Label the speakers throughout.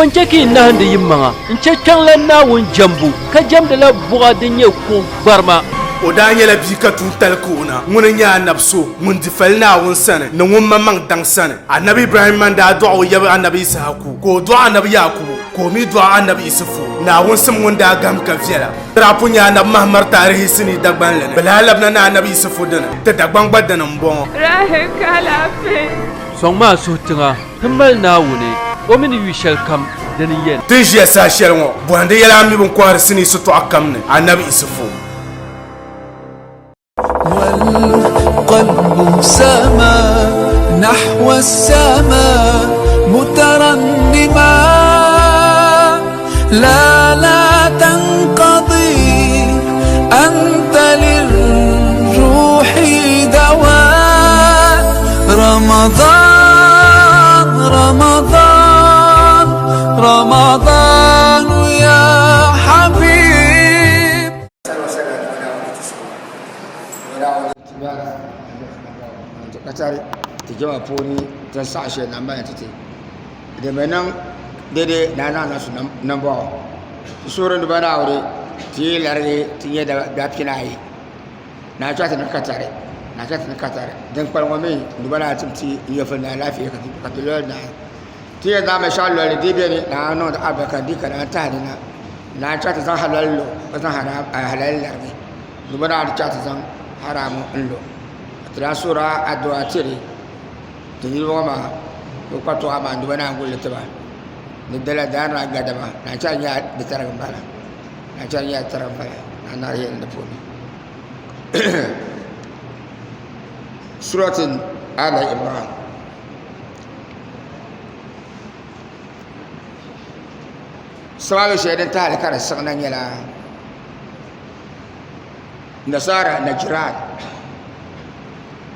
Speaker 1: Bɔ n-chɛ ka yi nahindi yimaŋa n-chɛ kpiɔŋlan Naawuni jɛmbu, ka jɛmdila buɣa din nyɛ kuɣ gbarima?
Speaker 2: O daa nyɛla bia ka tuuntali ka o na. Ŋuni n-nyɛ anabi so ŋun di fali Naawuni sani ni ŋun maŋmaŋ daŋ sani. Anabi Ibrahimma n-daa dɔɣi o yaba anabi Yisahaku, ka o dɔɣi anabi Yaakubu, ka o mi dɔɣi anabi Isufu. Naawuni sim ŋun daa gahim ka viɛla. Di daa pun nyɛ anabi Mahamar taarihi sinii Dagbanli ni. Bɛ lahi labina ni anabi Isufu dini, ti Dagbaŋ gba dini m-bɔŋɔ.
Speaker 3: Rahi ka alaafee.
Speaker 1: Sɔŋmi a suhu tiŋa ti mali Naawuni, o mi ni yu shɛlikam dini n-yɛn.
Speaker 2: Ti ni ʒiya saha shɛli ŋɔ, bɔhindi yɛla a mi bɛ ni kɔhiri sinii sitɔɣu kam ni, Anabi Isufu.
Speaker 4: والقلب سما نحو السماء مترنما لا لا تنقضي أنت للروح دواء رمضان رمضان رمضان يا حبيب
Speaker 5: Ti jɛma puuni ti saɣa shɛli namba ni ti ti di bi niŋ dɛdɛ ni a zaŋ su nambɔɣu ti suhuri ni ba Naawuni ti yi larigi ti nyɛ daa pinaayi ni a chɛ ti ni ka tari ni a chɛ ti ni ka tari din kpalim ŋɔ mi ni ba Naawuni tim ti nyɛvuli ni alaafee ka ti loli naai ti yɛn zaŋ binshɛɣu loli di bɛ ni ni a niŋdi alibarika di ka naan tahi di na ni a chɛ ti zaŋ halali lo ka zaŋ halali larigi ni ba Naawuni chɛ ti zaŋ haramu n lo ka ti lahi suhuri adua tiri ti niriba ŋɔ maa bɛ kpatuɣa maa ni bɛ naan guli li tiba ni dala daana gadama ni a chɛ a nya di tarigi m-bala ni a chɛ a nya di tarigi m-bala ni a naai yɛli di puuni Surati Ali Imran sababi shɛli din tahili ka di siɣina nyɛla Nasara Najiran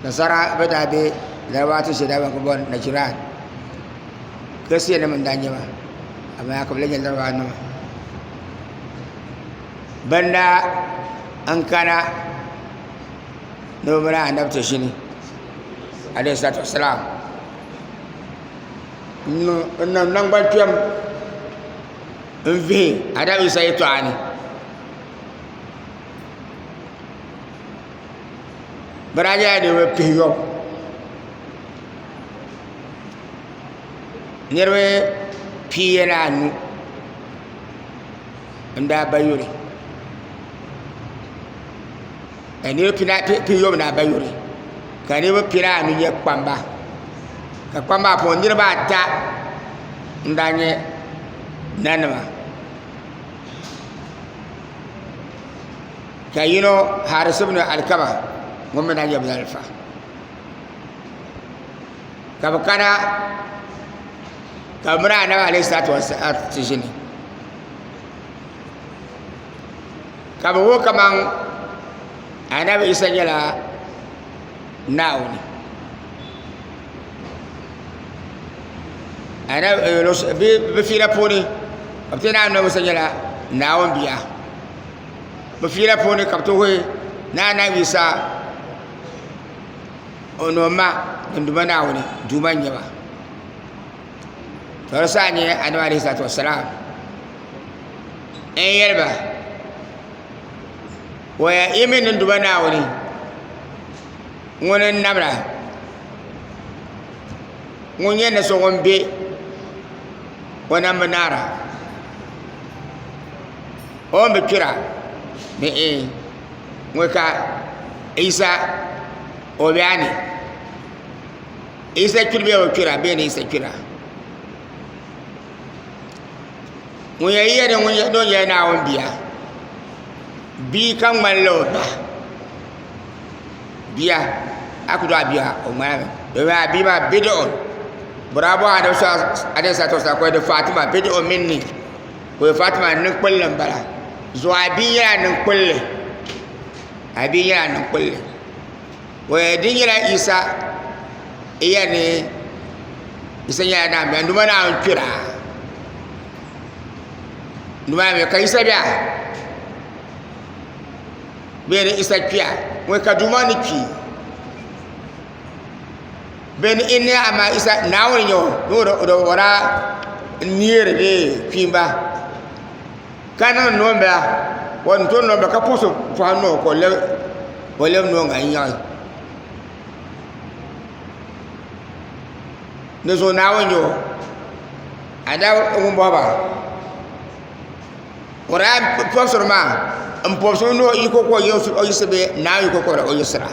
Speaker 5: Nasara bi daa bɛ Larabawa tin shɛli daa bɛ boli Najiran Kristian nim n daa nyɛba amaa ka bi lee nyɛ Larabawa nima bin daa n kana ni bi mini anabi ti ʒini alayhi salatu wasalaam n niŋ nangbani kpɛm n vihi anabi Isa yɛltɔɣa ni Bɛ daa nyɛla niriba pihiyɔbu niriba pia ni anu n-daa ba yuri ka niriba pihiyɔbu daa ba yuri ka niriba pia ni anu nyɛ kpamba ka kpamba maa puuni niriba ata n-daa nyɛ nanima. Ka yino Haris ibn Alikama ŋun mi na nyɛ bɛ alifa ka bɛ kana ka bɛ mini anabi alayhi salatu wasalam ti ʒini ka bɛ wuhi kaman anabi Isa nyɛla Naawuni bɛ fiila puuni ka bɛ ti anabi Musa nyɛla Naawuni bia bɛ fiila puuni ka bɛ ti wuhi ni anabi Isa o ni o ma ni Duuma Naawuni Duuma n-nyɛ ba to di saha nyɛ anabi alayhi salatu wasalam n yɛli ba waya yi mi ni Duuma Naawuni ŋuni n-namda ŋun nyɛ ni so ŋun be o nambu naara o ni bi kpira ni ee ŋun ka Isa o be a ni Isa kpiri bee o bi kpira bee ni Isa kpira ŋun yɛn yɛli ni o nyɛla Naawuni bia bia ka ŋmanila o ba bia a ku dɔɣi bia o ŋmanimi domin a bia maa bidiɣu bi daa bɔhi anabi alayhi salatu wasalam ka o di fatima bidiɣu minni ka o fatima ninkpulli n bala zuɣu a bia nyɛla ninkpulli a bia nyɛla ninkpulli o di nyɛla isa yɛli ni isa nyɛla naawuni bia numa naawuni kpira numa mi ka isa bia bee ni isa kpiya ŋun ka duuma ni kpi bee ni inni amaa isa naawuni nyɛ o ni o daa neeri bee kpiimba ka niŋ noombila o ni tooi noombila ka puɣusi pɔhim niŋ o ka o lɛbi noonga n nyaɣi di zuɣu Naawuni n-nyɛ o a daa ŋun bɔhi ba o daa pɔbisiri maa n pɔbisimi ni o yiko ka o yiɣisi bee Naawuni yiko ka o yiɣisira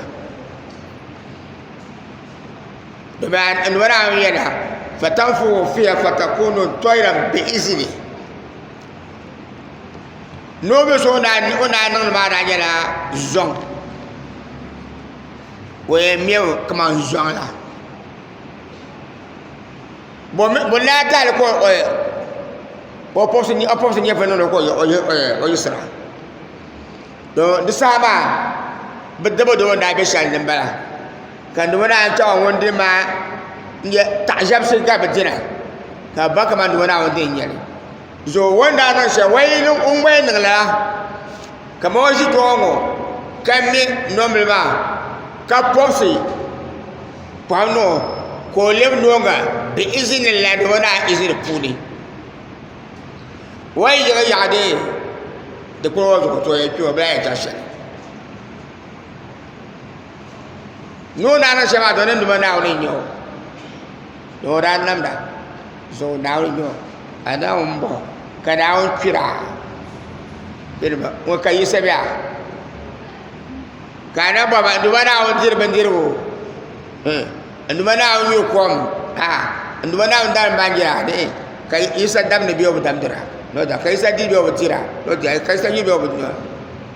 Speaker 5: domin Naawuni yɛla fatanfuhu fiha fatakunu tayran bi'izni noo so o ni daa niŋdi maa daa nyɛla zɔŋ o yɛn mɛmi kamani zɔŋ la bo n daa tahali ka o pobisi nyɛvuli niŋdi o ka o yiɣisira di saha maa bi dabo dabo n daa bɛ shɛli ni n bala ka di naan chaŋ ŋun dini maa taɣa ʒɛbisi ka bi dira ka bi ba kamani dama Naawuni dini n nyɛli zuɣu o ni daa niŋ shɛm o ni gba yɛn niŋ lala kamani o ʒi kpɛŋɔ ŋɔ ka mɛ nombili maa ka pobisi poham niŋ o ka o lɛbi noonga bi izinillah dama Naawuni izini puuni o yi yiɣi yaɣa dee dikpuni ŋɔ zuɣu to o yɛn kpimi o bi lahi yɛn chaŋ shɛli ni o daa niŋ shɛm maa to ni Duuma Naawuni n-nyɛ o ni o daa namda zuɣu Naawuni n-nyɛ o ka Naawuni bɔh o ka Naawuni kpira ŋɔ ka Yisa bɛ a ka a na bɔhi ba n Duuma Naawuni diri bindirigu n Duuma Naawuni nyuri kom n Duuma Naawuni dalim baanjira ka Yisa damdi bee o bi damdira ka Yisa diri bee o bi dira ka Yisa nyuri bee o bi nyura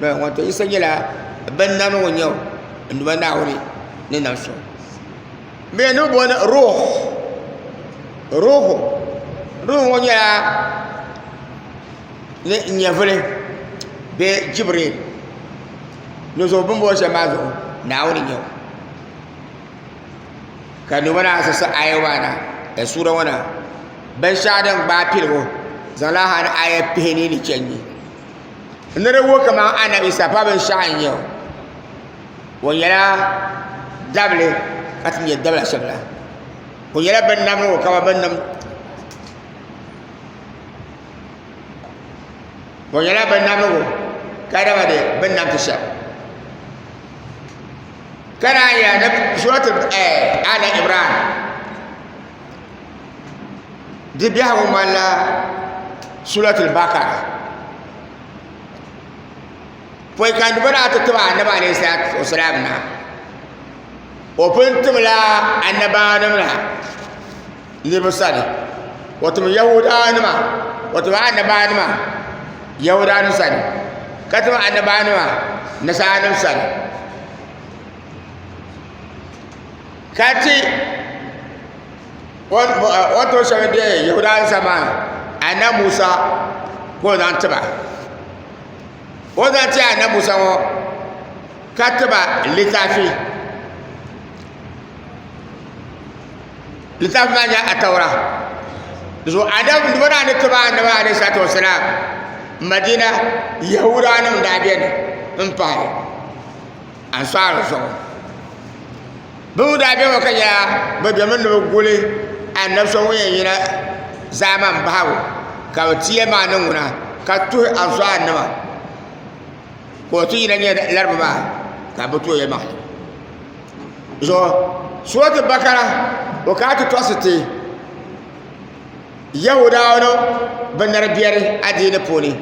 Speaker 5: ŋɔ to Yisa nyɛla binnamdi ŋun nyɛ o n Duuma Naawuni ni nam so bɛ ni booni ruh ruhu ruhu ŋɔ nyɛla ni nyɛvuli bee jibril ni zuɣu bini booni shɛli maa zuɣu Naawuni n nyɛ o ka Duuma Naawuni siɣisi aya maa na suura ŋɔ na binshɛɣu din gbaai piligu zaŋla hali aya pihinii ni chɛndi ni di wuhi kamani anabi Isa pa binshaɣu n nyɛ o o nyɛla dabili ka ti nyɛ dabila shɛm la o nyɛla bin namdi o kama bin nam o nyɛla bin namdigu ka dama di bin namti shɛm ka naan yɛli ni surati ali imran Di biɛhigu ŋmanila Suratul Bakara. Pɔi ka bɛ daa ti tim Anabi alayhi salatu wasalam na, o pun timla annabawanima na niriba sani. O tim Yahuudanima, o tim annabawanima Yahuudanima sani, ka tim annabawanima Nasaaranima sani. Ka ti o ni tooi shɛba bɛ Yahuudanima sani maa Anabi Musa ka o zaŋ ti ba o ni zaŋ ti Anabi Musa ŋɔ ka ti ba litaafi litaafi maa nyɛla Atawura di zuɣu Anabi bɛ daa ni ti ba Anabi alayhi salaatu wa salaam Madina Yahuudanima daa beni m-pahi Ansaar zuɣu Bɛ mi daa bemi ka nyɛla bɛ bemi ni bɛ guli anabi so ŋun yɛn yina zaamani bahigu ka bɛ ti ya maa ni ŋuna ka tuhi Ansaarnima ka o ti yina nyɛ laribu maa ka bɛ ti o yɛlimaŋli. Zuɣu Suuratu Bakara o kana ti tɔɣisi ti Yahuudawa ni bɛ nari biɛri adiini puuni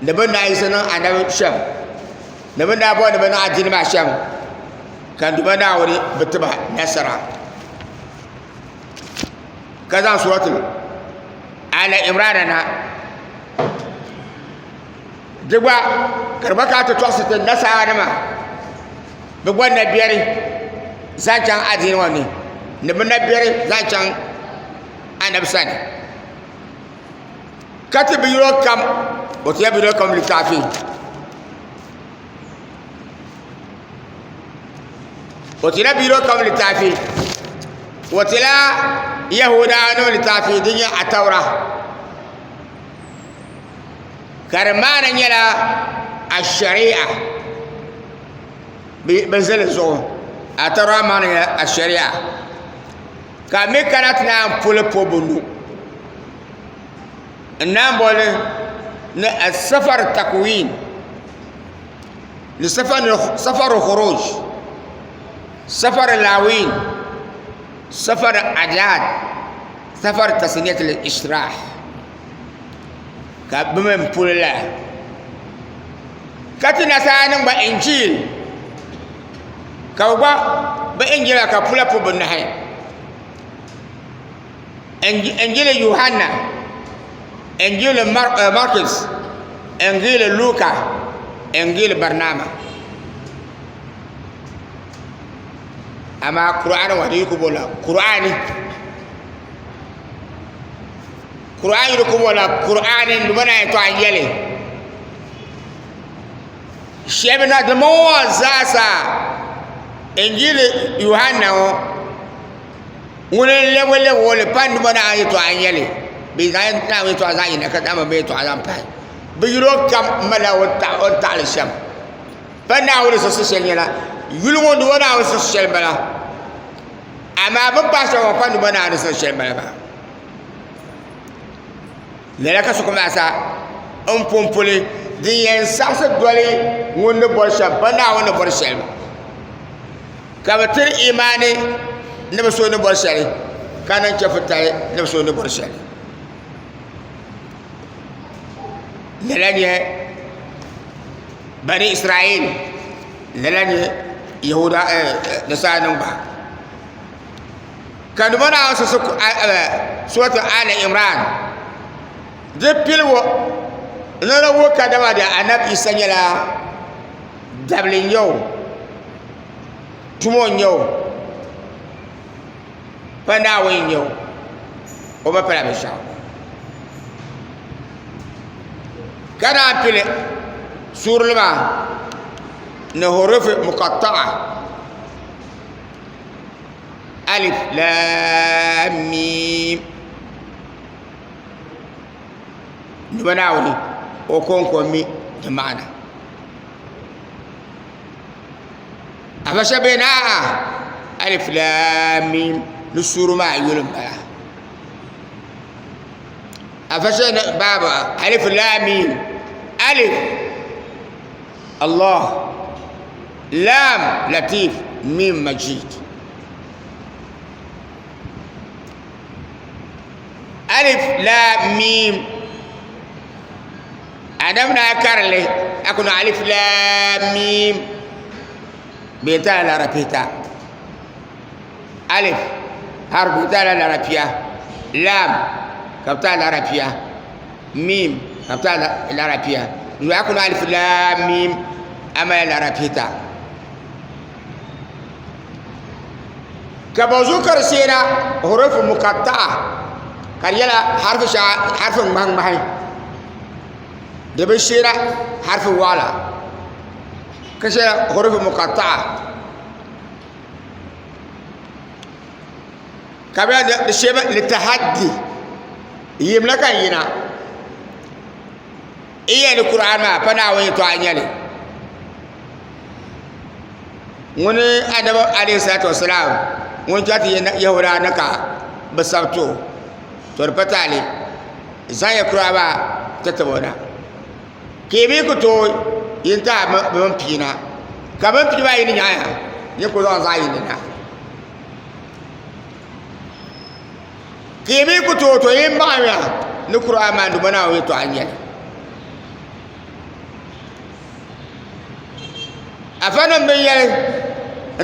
Speaker 5: ni bɛ ni daa yiɣisi niŋ anabi shɛm ni bɛ ni daa bɔri ni bɛ niŋ adiini maa shɛm ka Duuma Naawuni bi ti ba nasara ka zaŋ Suratu Ali Imran na di gba ka di gba kana ti tɔɣisi ti nasaranima bɛ gba nabiɛri zaŋ chaŋ adiini ŋɔ ni ni bɛ nabiɛri zaŋ chaŋ anabi sani ka ti bi yino kam o tila bi yino kam litaafi o tila bi yino kam litaafi o tila yahudanim litaafi din nyɛ atawura ka di maana nyɛla ashariya bi zali zuɣu atawura maana nyɛla ashariya ka mi kana ti naan poli pobi nu. N naan boli ni asafar takwin ni safar khuruj, safar lawin, safar adad, safar tasniyat al-ishrah ka bi mini puli la ka ti nasara nim gba injil ka bi gba bi injila ka pula pu binahi Injili Yohanna, Injili Markus, Injili Luka, Injili Barnaba. Amaa Kur'aani ŋɔ di yi ku bola Kur'aani. Kur'aani yi ku bola Kur'aani n duuma na yɛtɔɣa n-yɛli. Shɛba na di ŋɔ zaasa Injili Yohanna ŋɔ Ŋuni n-lɛbi lɛbi o li pa nima Naawuni yɛtɔɣa n-nyɛ li bɛ zaŋ Naawuni yɛtɔɣa zaɣ yini ka zaŋ bɛ yɛtɔɣa zaŋ pahi bɛ yino kam malila o ni taɣili shɛm pa Naawuni siɣisi shɛli nyɛla yuli ŋɔ nima Naawuni siɣisi shɛli m-bala amaa bɛ ni pahi shɛm ŋɔ pa nima Naawuni siɣisi shɛli m-bala maa lala ka sokam zaasa n pumpuli din yɛn saɣisi doli ŋun ni bɔri shɛm pa Naawuni ni bɔri shɛli Ka bɛ tiri imaani ni bɛ so ni bɔri shɛli, ka niŋ chɛfuritali ni bɛ so ni bɔri shɛli. Lala nyɛ Bani Israel, lala nyɛ Yahuda nasaranim gba. Ka di bɔri a Suratu Ali Imran di piligu ni di wuhi kadama di Anabi Isa nyɛla dabili n-nyɛ o. Tumo n-nyɛ o, pa Naawuni n-nyɛ o, o ba pala binshɛɣu. Ka naan pili suurili maa ni hurufi muqatta'a alif lam mim ni ba Naawuni o kɔŋko mi di maana. Afa shɛba bɛ ni a'a alif lam mim ni suuri maa yuli n bala afa shɛba ni baaba alif lam mim alif allah lam latif mim majid alif lam mim Adamu daa karili a ku niŋ alif lam mim bee tala lara pihita alif har bee tala lara pia lam ka bi tala lara pia mim ka bi tala lara pia n a ku niŋ alif lam mim a mali lara pihita ka bɔ zuɣu ka di sheena hurufu mukataa ka di nyɛla harfu shɛŋa harfu ŋmahi ŋmahi di bi sheera harfu waɣala ka sheera hurufu mukataa ka bi di sheemi litahadi yimla ka yina n yɛli ni kur'an maa pa Naawuni yɛltɔɣa n nyɛli ŋuni anabi alayhi salatu wasalaam ŋun chaŋ ti yahuda ni ka bi sabi ti o to di pa taali zaŋ ya kur'an maa ti tibo na ka yi mi ku tooi yin taai bi mini pii na ka bini pii maa yi ni nyaɣaya yi ku zaŋ zaɣ yini na Ka yi mi ku tooi to yi baŋya ni Kur'an maa Duuma Naawuni yɛltɔɣa n-nyɛ li. Afanim bɛn yɛli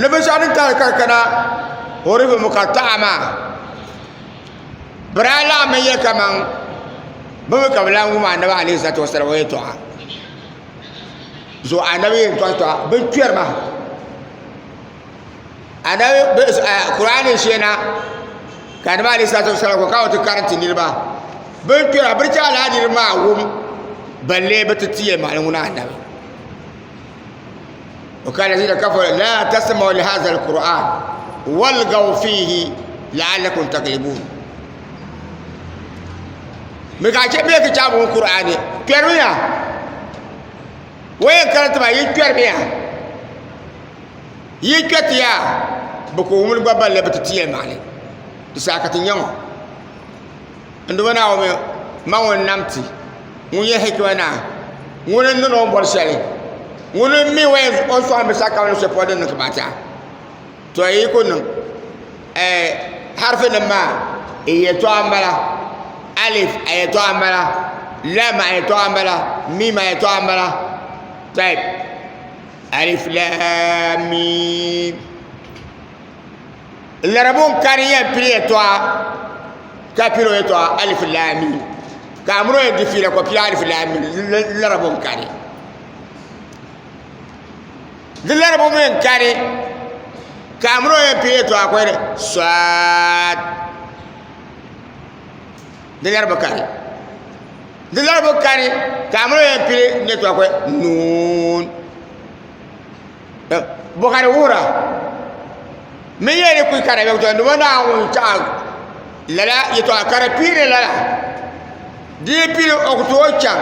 Speaker 5: ni binshɛɣu din tahili ka di kana hurufi muqatta'a maa bɛ daa laɣimmi yɛli kaman bɛ mi ka bɛ lan wum Anabi alayhi salatu wasalam o yɛltɔɣa zuɣu Anabi yɛn tɔɣi tɔɣa bɛ kpɛri ma Anabi Kur'aani sheena ka anabi alayhi salatu wasalam ko ka o ti karinti niriba bin kpɛra bi chɛ lala niriba maa wum balle bi ti ti yɛlimaŋli ŋuna anabi وقال الذين كفروا لا تسمعوا لهذا القرآن والغوا فيه لعلكم تغلبون mi ka chɛ bɛ ka chɛ abu Qur'ani kpɛrimiya wayan karanta maa yi kpɛrimiya Yi kpe ti yaa, bɛ ku wum li gba balle bɛ ti ti yɛlimaŋli. Di saha ka ti nya ŋɔ. N Duuma Naawuni mi Ma ŋun nam ti, ŋun nyɛ hikima naa, ŋuni n niŋdi o ni bɔri shɛli, ŋuni n mi o ni sɔŋ binshɛɣu kam ni shɛli polo din niŋ kamata. To yi ku niŋ harifi nim maa yɛltɔɣa n bala alif a yɛltɔɣa n bala lam a yɛltɔɣa n bala mim a yɛltɔɣa n bala taib alif lam mim laribu n kani yɛn pili yɛltɔɣa ka pili o yɛltɔɣa alif lam mim ka a mini o yɛn di fiila ka o pili alif lam mim laribu n kani Di laribu mi n kani ka a mini o yɛn pili yɛltɔɣa ka o yɛli saad di laribu kani di laribu kani ka a mini o yɛn pili yɛltɔɣa ka o yɛli nuun bo ka di wuhira mi yɛli ni kuli ka di bɛ ni bo Naawuni chaɣa lala yɛltɔɣa ka di piiri lala di yi pili o ku tooi chaŋ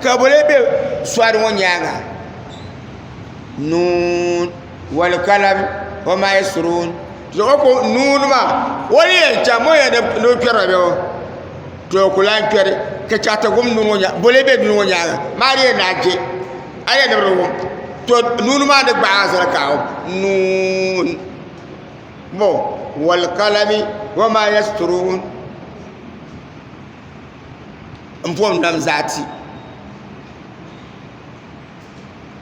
Speaker 5: ka bi lee bɛ sɔri ŋɔ nyaanga nuun wal kalam wa ma yasturun o ko nuun maa o ni yɛn chaŋ o yɛn ni o kpɛrila bɛ to o ku lahi kpɛri ka chaɣ ti wum nuun ŋɔ nyaanga bole bɛ nuun ŋɔ nyaanga maa di yɛn naa je a yɛn ni bi di wum to nuun maa ni gbaai a zali ka a wum nuun bo wal kalami wa ma yasturun n pom nam zaati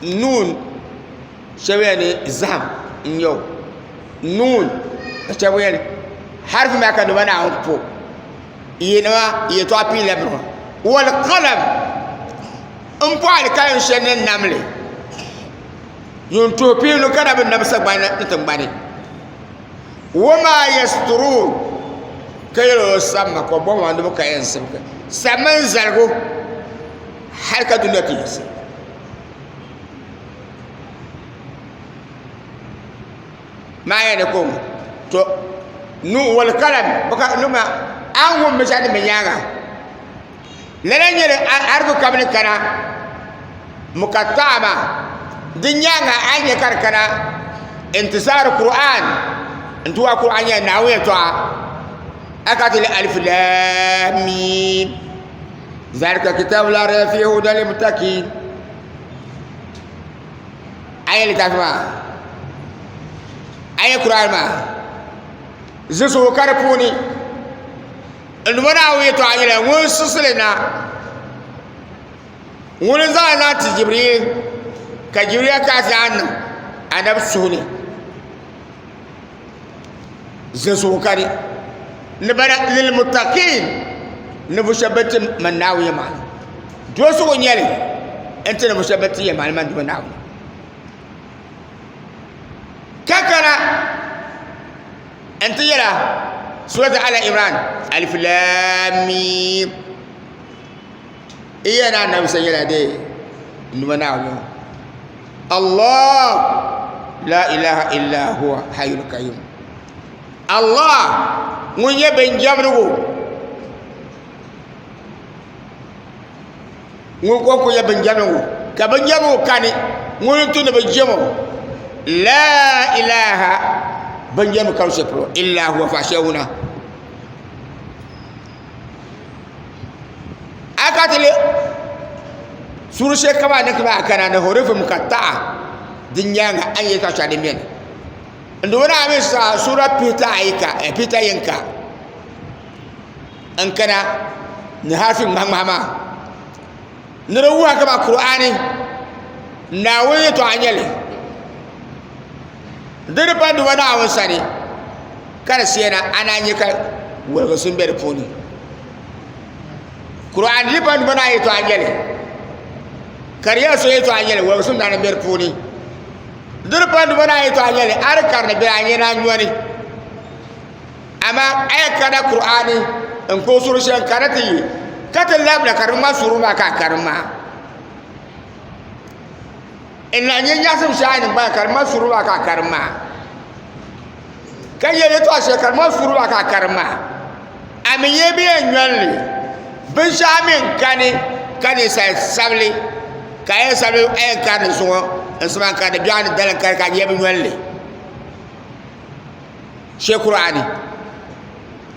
Speaker 5: nuun shɛba yɛli ni zaham n nyɛ o nuun ka shɛba yɛli harifi maa ka nima naawuni po yinima yɛltɔɣa piila bini wal qalam n po alikalim shɛli ni namli yuun tuhi piinu ka na bi nam sagbani ni tingbani wama yasturun ka yɛl o samma ka o bɔhi ma ni bɛ ka yɛn sibigi sammi n zaligu hali ka dunia ti yiɣisi maa yɛn ni ko to nu wal kalam bɛ ka numa a ni wum binshɛɣu din be nyaaŋa lala n nyɛli aribu kam ni kana mukataa maa di nyaanga a ni nyɛ ka di kana intisaari qur'an n ti waa qur'an nyɛla naawuni yɛltɔɣa a ka ti li alif lam mim zalika kitabu la rayba fihi hudan lil muttaqin a yɛ litaafi maa a yɛ qur'an maa zuɣusugu ka di puuni N Duuma Naawuni yɛtɔɣa nyɛla ŋun siɣisili na ŋuni n zaŋli na ti Jibril ka Jibril ka zaŋ niŋ anabi suhu ni zinsugu kani ni bana lilmutakin ninvuɣu shɛba ban ti man Naawuni yɛlimaŋli doosigu n nyɛli n ti ninvuɣu shɛba ban ti yɛlimaŋli man Duuma Naawuni ka kana n ti yɛla surat ala imran alif lam mim iya na annabi san yɛla de numa naawuni allah la ilaha illa huwa hayyul qayyum allah ŋun nyɛ binjɛmdigu ŋun ko ku nyɛ binjɛmdigu ka binjɛmdigu kani ŋuni n tu ni bi jɛmo la ilaha binjɛmdigu ka bi shɛli polo illa huwa fa shɛli ŋuna a ka ti lihi suuri shɛli kam a ni maa kana ni hurufi mukataa di nyaanga a ni yɛli ka shɛli din biɛni n duuma naa mi sa suura pihita ayi ka pihita yinka n kana ni harifi ŋmahi ŋmahi maa ni di wuhi kama kur'aani naawuni yɛltɔɣa n nyɛli di di pa duuma naawuni sani ka di seena a naan nyɛ ka woligisim bɛ di puuni kur'aani di pa duuma naawuni yɛltɔɣa n nyɛli ka di yɛli so yɛltɔɣa n nyɛli woligisim naan bɛ di puuni di di pa duuma naawuni yɛltɔɣa n nyɛli a di karindi bee a nyɛ na nyɔni amaa a yɛn kana kur'aani n kpuɣi suri shɛli ka di ti yi ka ti labina ka di ŋma suri maa ka a karim maa n lahi nyɛ nyaɣasim shɛli a ni gba ka di ŋma suri maa ka a karim maa ka nyɛ yɛltɔɣa shɛli ka di ŋma suri maa ka a karim maa a mi nyɛ bɛ yɛn nyɔli li binshaɣu mi n kani ka ninsal sabili ka a yɛn sabili a yɛn karindi zuŋɔ n sima n karindi biɛɣu ni dali n kari ka a nyɛ bi nyɔli li shee kurani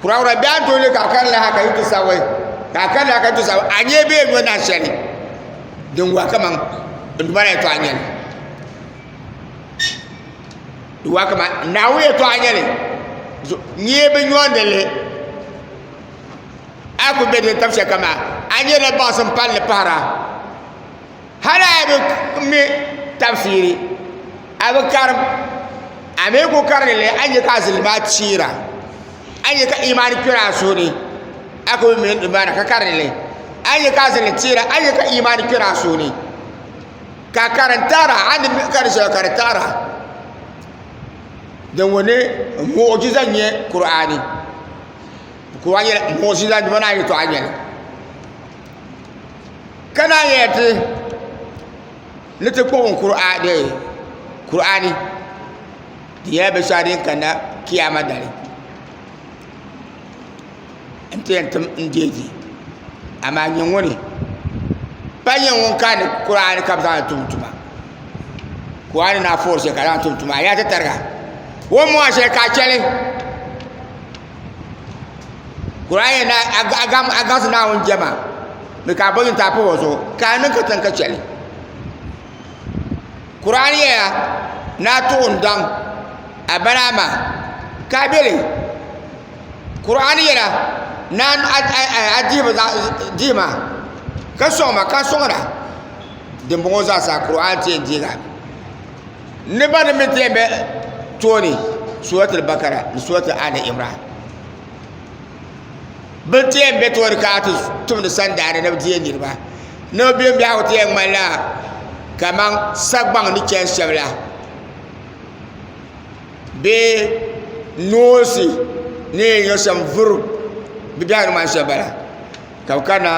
Speaker 5: kurakura bɛ an tooi ka a kari laha ka yi ti sabi Ka a kanna ka ti sabi a nyɛ bee nyo nahi shɛli din wahi kaman n Duuma la yɛtɔɣa n-nyɛ li. Di wahi kaman Naawuni yɛtɔɣa n-nyɛ li. Nyee bi nyondi li. A ku be din tab shɛli kam maa, a nyɛla baŋsim palli pahira. Hali a yi bi mi tafsiiri, a bi karim, a mi ku karili li, a ni nyɛ ka a zilli maa cheera, a ni nyɛ ka imaani kpɛri a suhu ni, a ku bi mi di maana ka karili li, a ni nyɛ ka a zilli cheera, a ni nyɛ ka imaani kpɛri a suhu ni, ka karim taɣira, a ni kari shɛli ka di taɣira. Din wuhi ni muɣujiza n-nyɛ Kur'aani. Kur'aani nyɛla muɣujiza, di maa yɛltɔɣa n-nyɛ li. Ka naan yɛli ti ni ti kpuɣi Kur'aani di nyɛla binshɛɣu din kanna kiyama dali n ti yɛn tim n deegi amaa nyɛ ŋuni pa nyɛ ŋun kaani Kur'aani ka bi zaŋdi tum tuma Kur'aani ni a foori shɛli ka a zaŋ tum tuma a yaa ti tariga o ni mɔŋ a shɛli ka a chɛli Kur'aani yɛn a gaŋsi Naawuni jɛma ni ka a bo yintaa pahi o zuɣu ka a niŋ katiŋ ka chɛli Kur'aani yɛya ni a tuɣi n daŋ a bala maa ka a bɛ li Kur'aani yɛla ni a dihi ma ka sɔŋ ma ka sɔŋda dinbɔŋɔ zaa sa Kur'aani ti yɛn deegi a ni ba ni mi ti yɛn bɛ tooni suratul bakara ni suratul ali imran bi ti yɛn bɛ tooni ka ti tumdi sandaani ni bi deei niriba ni bi bɛ biɛhagu ti yɛn ŋmanila kaman sagbaŋ ni chɛni shɛm la bee noonsi ni yɛn niŋ shɛm vuri bi biɛhagu ni ŋmani shɛm bala ka bi kana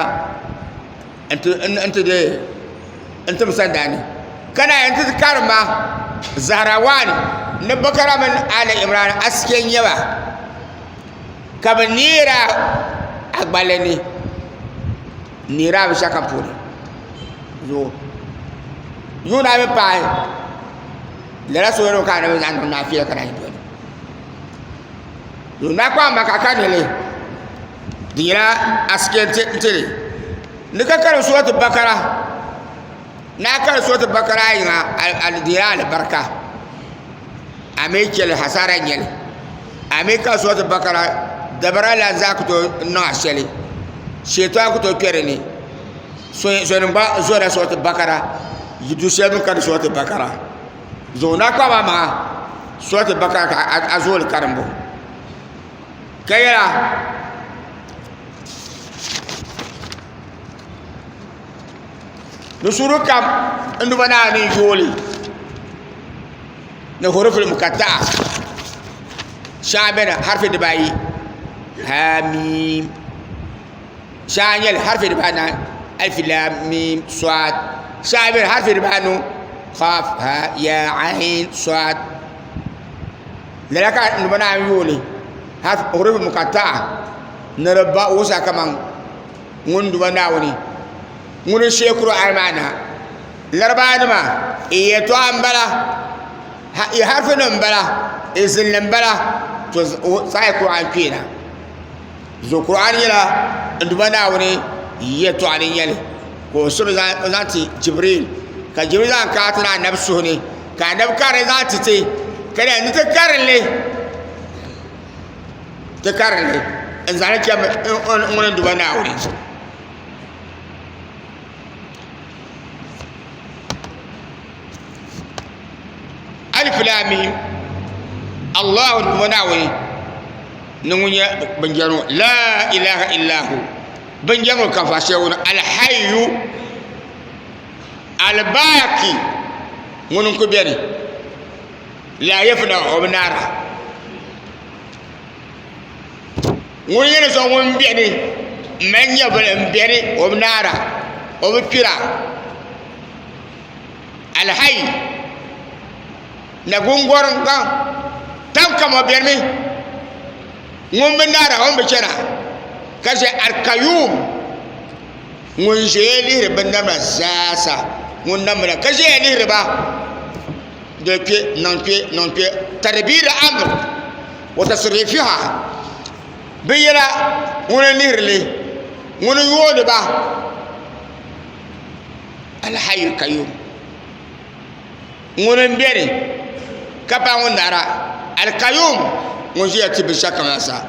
Speaker 5: n ti deei n tim sandaani ka naan yi ti karimma zaharawaani ni bakara mini ali imran asike n nyɛba ka bi neera a gballi ni n neera a binshaɣu kam puuni yuuna mi paai lala soli ŋɔ ka a ni zaŋ niŋ naafila ka naan yi doli nakpaamba ka ka nili di nyɛla asike n tili ni ka karim surati bakara ni a karim surati bakara a yiŋa di nyɛla alibarika a mi chɛli hasara n nyɛli a mi ka surati bakara dabara la zaa ku tooi niŋ a shɛli shɛtɔn ku tooi kpɛ dinni sɔnim gba zɔrila surati bakara du shɛli bini karindi surati bakara zuɣu na kpabi maŋa surati bakara ka a zooli karimbu ka yɛla ni suuri kam n duba naa ni yooli ni hurufili mukataa shɛŋa bɛni harifi dibaayi hamim shɛŋa n nyɛli harifi dibaanahi alifi lam mim suad shɛŋa bɛni harifi dibaanu kaf ha ya ain suad lala ka n duba naa yooli hurifi mukataa ni di ba wusa kaman ŋun duba naawuni ŋuni n shee Kur'aan maa na larabaanima i yɛltɔɣa n bala i harifi nim n bala i zinli n bala to saɣaya Kur'aan kpeena zo Kur'aan nyɛla n duba naawuni yɛltɔɣa ni nyɛli ka o siri zaŋ ti Jibril ka Jibril zaŋ kaai ti na anabi suhu ni ka anabi karili zaŋ ti ti ka ni ti karinli ti karinli n zaŋli chɛmi ŋuni n duba naawuni alif lam mim allahu duba naawuni ni ŋun nyɛ bin jɛri ŋɔ la ilaha illa hu bin jɛri ŋɔ ka fa shɛli ŋuni alhayu albaaki ŋuni n ku bɛni la yafna o bi naara ŋun nyɛ so ŋun biɛni n mali nyɛvuli n biɛni o bi naara o bi kpira alhayi nagungɔrim kam tam kam o biɛni mi ŋun bi naara o ni bi chɛna ka ʒɛ alikayum ŋun ʒɛya lihiri binnamda zaasa ŋun namda ka ʒɛya lihiri ba doli kpɛ niŋ kpɛ niŋ kpɛ tadbiri amr wa tasrifiha binyɛra ŋuni n lihirili. Ŋuni yooni ba Alhayu Kayum. Ŋuni m-beni ka paai ŋun nahira Alkayum ŋun ʒiya ti binshɛɣu kam zaa sa.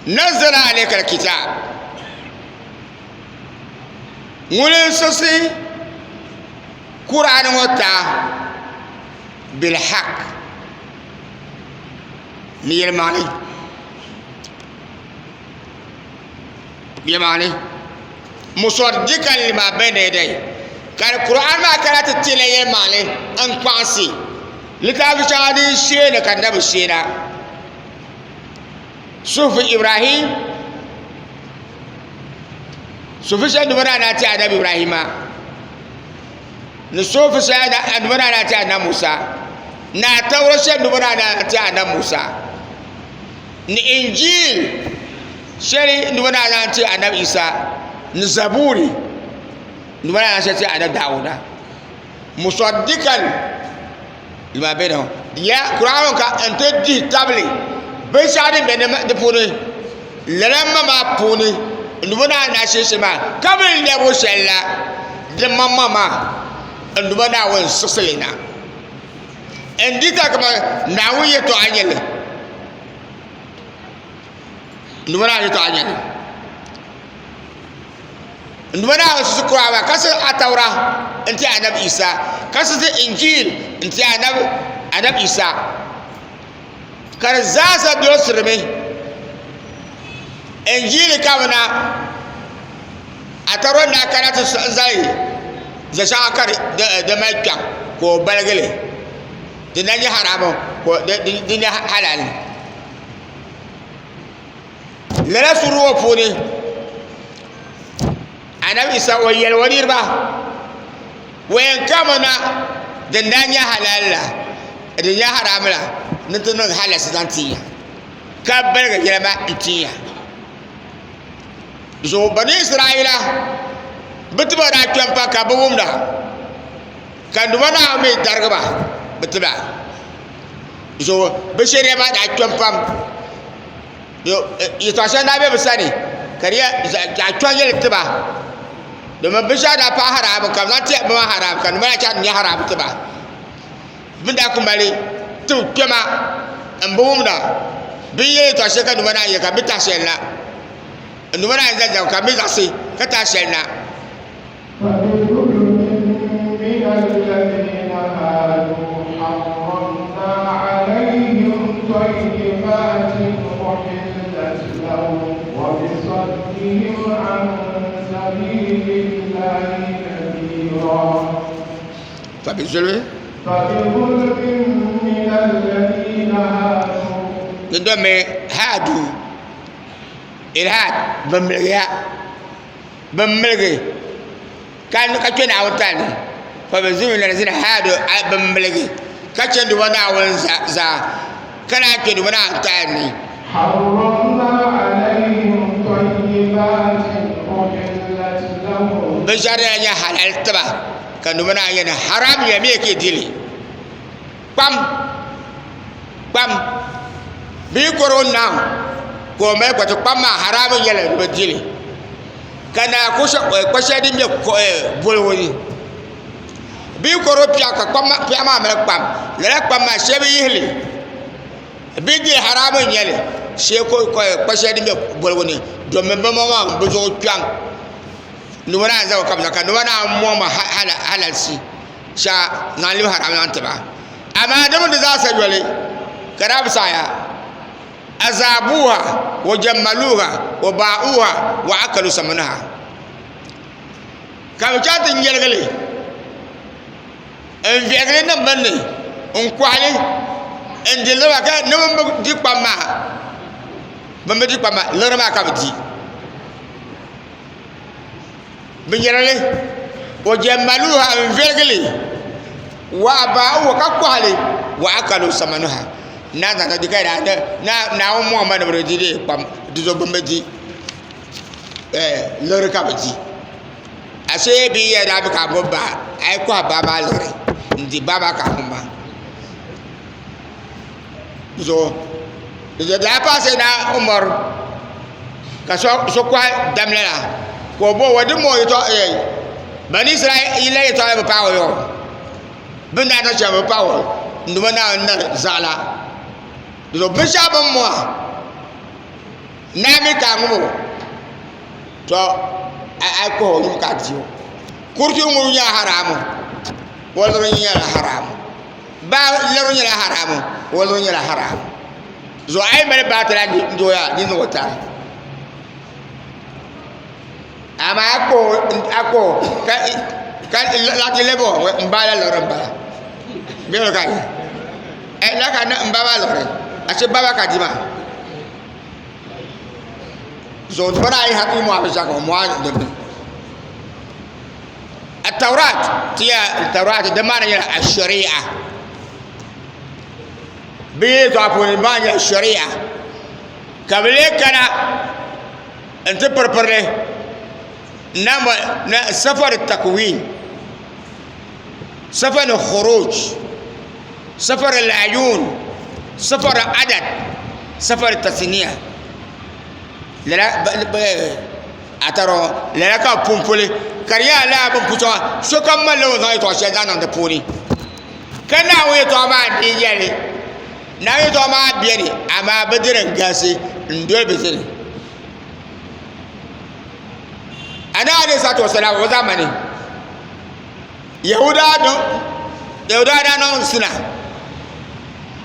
Speaker 5: Nazzala alayka alkitab ŋuni n-siɣisi Kur'aani ŋɔ ti a bilhaq ni yɛlimaŋli Yɛlimaŋli, musaddiqan lima bayna yadayhi, ka di Kur'aani maa kana ti tila yɛlimaŋli n-kpaŋsi litaafi shɛŋa din sheeni ka di na bi sheena. Suhufi Ibrahim, suhufi shɛli Duuma ni daa ti Anabi Ibrahima, ni suhufi shɛli Duuma ni daa ti Anabi Musa, ni Atawura shɛli Duuma ni daa ti Anabi Musa. Ni Injil shɛli Duuma ni daa zaŋ ti Anabi Isa ni Zaburi Duuma ni daa zaŋ shɛli ti Anabi Dawuda musaddiqan lima bainahum di nyɛla Kur'aan ŋɔ ka n ti dihi tabili binshɛɣu din be di puuni lala ma maa puuni n Duuma ni daa shee shɛli maa ka bi lɛbigi shɛli la di maŋmaŋ maa n Duuma Naawuni siɣisi li na. N di ta kamani Naawuni yɛtɔɣa n-nyɛ li. N Duuma Naawuni yɛtɔɣa n-nyɛ li. N Duuma Naawuni siɣisi Kur'aan maa ka siɣisi Atawura n-ti Anabi Isa ka siɣisi Injil n-ti Anabi Isa ka di zaasa dolsirimi. Injil kamina Atawura ni daa kana ti zali za shɛŋa ka di mali kpiɔŋ ka o baligi li di na nyɛ haramu ka di nyɛ halali lala suuri ŋɔ puuni anabi Isa o yɛli o niriba o yɛn kamina din daa nyɛ halali la din nyɛ haramu la ni ti niŋ halali zaŋ ti ya ka baligi yɛla maa n-ti ya. Zuɣu Bani Israaila bɛ tiba daa kpɛm pa ka bɛ wumda, ka Duuma Naawuni mi darigi ba bɛ tiba. Zuɣu bɛ shɛriya maa daa kpɛm pam. Yɛtɔɣ shɛli daa be bɛ sani ka di zaɣ kpiɔŋ yɛli ti ba, domin binshɛɣu daa pahi haraami ka bɛ zaŋ ti bɛ maa haraami ka Duuma daa chaŋ ti nya haraami ti ba. Bɛ daa ku mali tib kpɛma m-bi wumda bɛ ni yɛli yɛtɔɣ shɛli ka Duuma naan yɛli ka bɛ tahi shɛli na. N Duuma naan zali zaligu ka bɛ zaɣisi ka tahi shɛli na. Fabizulmi. Di domi haadu ilhaad bi miligiya bi miligi ka kpɛ Naawuni tali ni fabizulmi min alazina haadu bi miligi ka chɛ Duuma Naawuni zaa ka naan kpɛ Duuma Naawuni tali ni. Binshɛɣu din daa nyɛ halali tiba ka Duuma Naawuni yɛli ni haram ya mi ka yi di li. Kpam, kpam, bɛ yi kɔri o naam ka o mali kpati, kpam maa haram n-nyɛ li ni bɛ di li. Ka naa kpa shɛli din be boligu ni, bɛ yi kɔri o piɛɣu ka piɛɣu maa mali kpam, lala kpam maa shee bi yihi li. Bɛ yi di li haram n-nyɛ li, shee kpa shɛli din be boligu ni domi bɛ maŋmaŋ bɛ zuɣu kpiɔŋ. Numa naan zaŋ ka bi zaŋ ka numa naan mɔŋ ma halalisi shɛŋa zaŋ libi haram zaŋ tiba amaa di mini di zaa sa yoli ka daa bi saɣaya azaabuha wa jammaluha wa baa'uha wa akalu samanaha ka bi chaŋ ti nyɛligili n viɛgili niŋ bini ni n kɔhili n di liɣiri ka ni bin bi di kpam maa bin bi di kpam maa liɣiri maa ka bi di. Bɛ nyɛla li o jɛmmaluha n viɛlgi li wa abaauhu ka kɔhi li wa akalu samanuha na zaŋ di ka Naawuni mɔŋ ma ni bɛ di di kpam di zuɣu bɛ bi di liɣiri ka bɛ di ashe bɛ yɛn daa bi ka a gbubi baa a yi kɔhi baa maa liɣiri n di baa maa ka a ŋun maa di zuɣu di daa paai Sayyidina Umar. Ka so kɔhi dam lala, ka o bo o di mo yɛtɔɣa Bani Israila yɛtɔɣa bi paai o yɔɣu. Bɛ ni daa niŋ shɛm bi paai o n Duuma Naawuni nari zaɣila. Di zuɣu binshɛɣu bɛ ni mo a, naa mi ka a ŋub o, tɔ a yi kɔh o yum ka a di o. Kuriti ŋubu nyɛla haramu, woluri nyɛla haramu, baa lɛrigu nyɛla haramu, woluri nyɛla haramu. Zuɣu a yi mali baa tila n-dooya di niŋ o tari. Amaa a kɔh o ka laɣiti lɛbi o m ba la liɣiri m-bala bee ka la ka m ba maa liɣiri ashe ba maa ka di maa zuɣu ti daa yi hali mɔɣu ni zaka mɔɣu ni din atawrat ti ya tawrat di maana nyɛla ashariya bɛ yɛltɔɣa puuni di maana nyɛla shariya ka bɛ lee kana n ti piripirili na safari takwin safari khuruj safari layun safari adad safari tasniya lala a taro lala ka bi punpuli ka di nyɛla lala bin pu shɛŋa sokam malila o ni zaŋ yɛltɔɣa shɛli zaŋ niŋ di puuni ka Naawuni yɛltɔɣa maa n dii nyɛli Naawuni yɛltɔɣa maa biɛni amaa bi diri n galisi n doli bi zini anabi alayhi salatu wasalam o zamani yahuda daa niŋ zina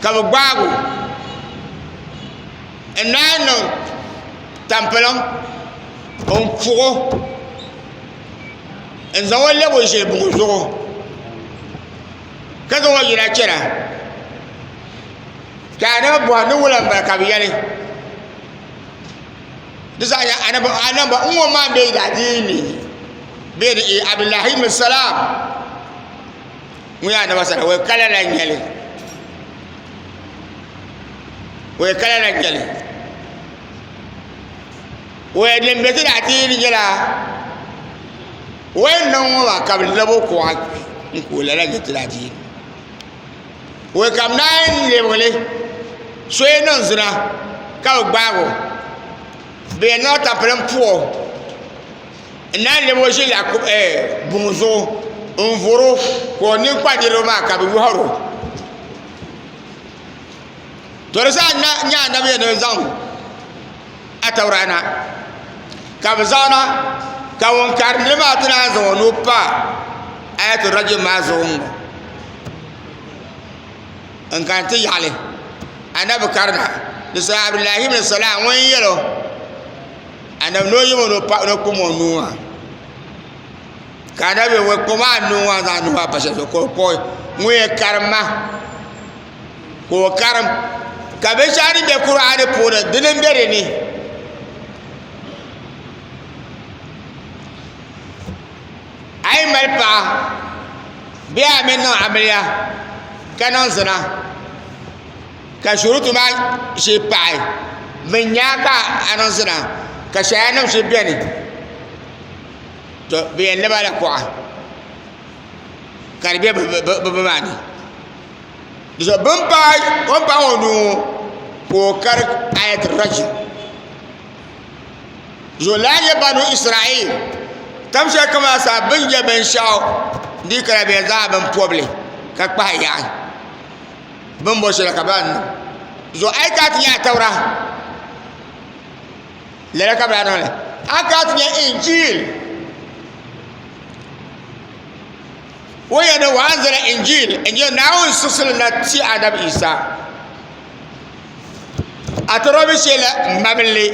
Speaker 5: ka bi gbaago n naan niŋ tampilim n puɣu n zaŋ o lɛbi o ʒili buŋ zuɣu ka zaŋ o yina chɛna ka anabi bɔhi ni wula n bala ka bi yɛli di zaa nyɛ anabi anaba n ŋɔ maa bɛ daa diini bɛ ni abdullahi ibn salam ŋun nyɛ anaba sara o kala la nyɛli o kala la nyɛli o din bɛ ti daa diini nyɛla o yɛn niŋ ŋɔ maa ka bi labo kuɣa n ku o lala nyɛ ti daa diini Wei ka bi naan lebigili so yi niŋ zina ka bi gbaagi o bi yɛn niŋla tampilim puɣi o n naan lebi o ʒila buŋ zuɣu n vori o ka o nini kpa niriba maa ka bi yohari o to di zaa nyɛ anabi yɛn ni zaŋ atawura na ka bi zaŋna ka ŋun karindili maa ti naan zaŋ o nuu pa ayatul rajim maa zuɣu n ŋɔ n kana ti yaɣali anabi karina di saha abdullahi ibn salam ŋun yɛlo anabi ni o yimo ni o kpum o nuu maa ka anabi ŋun kpum a nuu maa zaŋ nuu maa pa shɛli zuɣu ka o kpuɣi ŋun yɛn karim ma ka o karim ka binshaɣu din bɛ kuraani puuni dini n bɛ di ni a yi mali paɣa bee a mi niŋ amiliya ka niŋ zina ka shuruti maa shee paɣi bi nya ka a niŋ zina ka shaya nim shee biɛni to bi yɛn laba la kuɣa ka di bɛ bi maa ni Di zuɣu bin paai o ni paai o nuu ŋɔ ka o kari ayat rajim zuɣu laa nyɛ banu israel tam shɛli kamani saa bin yɛ binshaɣu di kana bɛ zaa bin pobili ka kpahi yaɣi bin bo shɛli ka bi niŋ zuɣu a yi kana ti nyɛ atawura lala ka bi daa niŋli a kana ti nyɛ injil O yɛli ni wa anzala injil n-nyɛ Naawuni siɣisili na ti Anabi Isa. A tɔrɔ bi sheela mabilili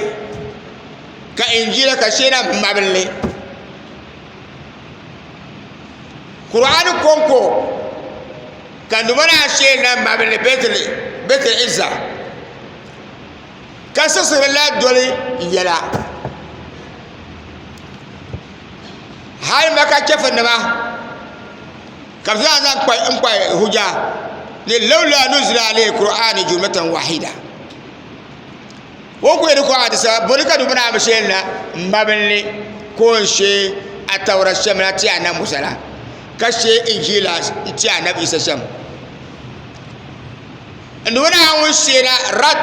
Speaker 5: ka injila ka sheela mabilili. Kur'aani kɔŋko ka numa daa sheela mabilili Baitul Izza ka siɣisiri la doli yɛla. Hali Maka chɛfurinima ka bɛ zaŋ n kpa hujja ni lawla nuzila alayhi qur'anu jumlatan wahida o ku yɛli ko a di saha boli ka dubu naa bi shee na n mabilili ka o ni shee atawura shɛm na ti anabi Musa la ka shee injila n ti anabi Isa shɛm n dubu naa ŋun shee na rad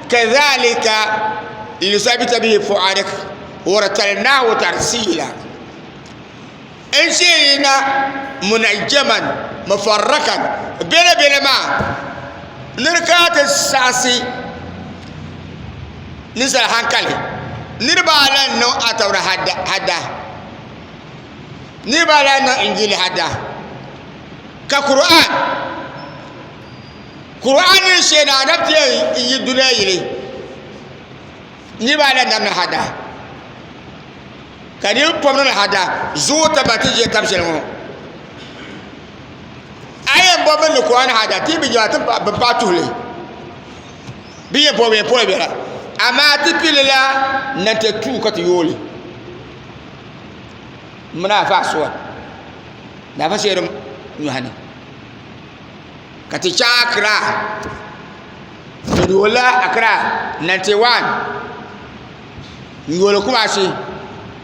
Speaker 5: kadhalika. Liyuthabbita bihi fu'adak warattalnahu tartila. N sheena munajjaman mufarrakan bela bela maa ni di kana ti saɣasi ninsal hankali. Niriba ala n niŋ Atawura hadda, niriba ala n niŋ Injili hadda, ka Qur'an Qur'an ni sheena anabi ti yɛn yi dunia yili niriba ala n namdi hadda. Ka di pɔbiri ni hada zuɣu taba ti ʒe tab shɛli ŋɔ. A yɛn bɔbi ni Kuran hada ti bi jɛma ti bi paai tuhili bi yɛn pɔbi yɛn pɔbi bɛla amaa ti pili la nante tuu ka ti yooli mini afa asuwa ni afa shɛri nyɔhi ni ka ti chaŋ Accra ti yoolila Accra 91. N yooli Kumasi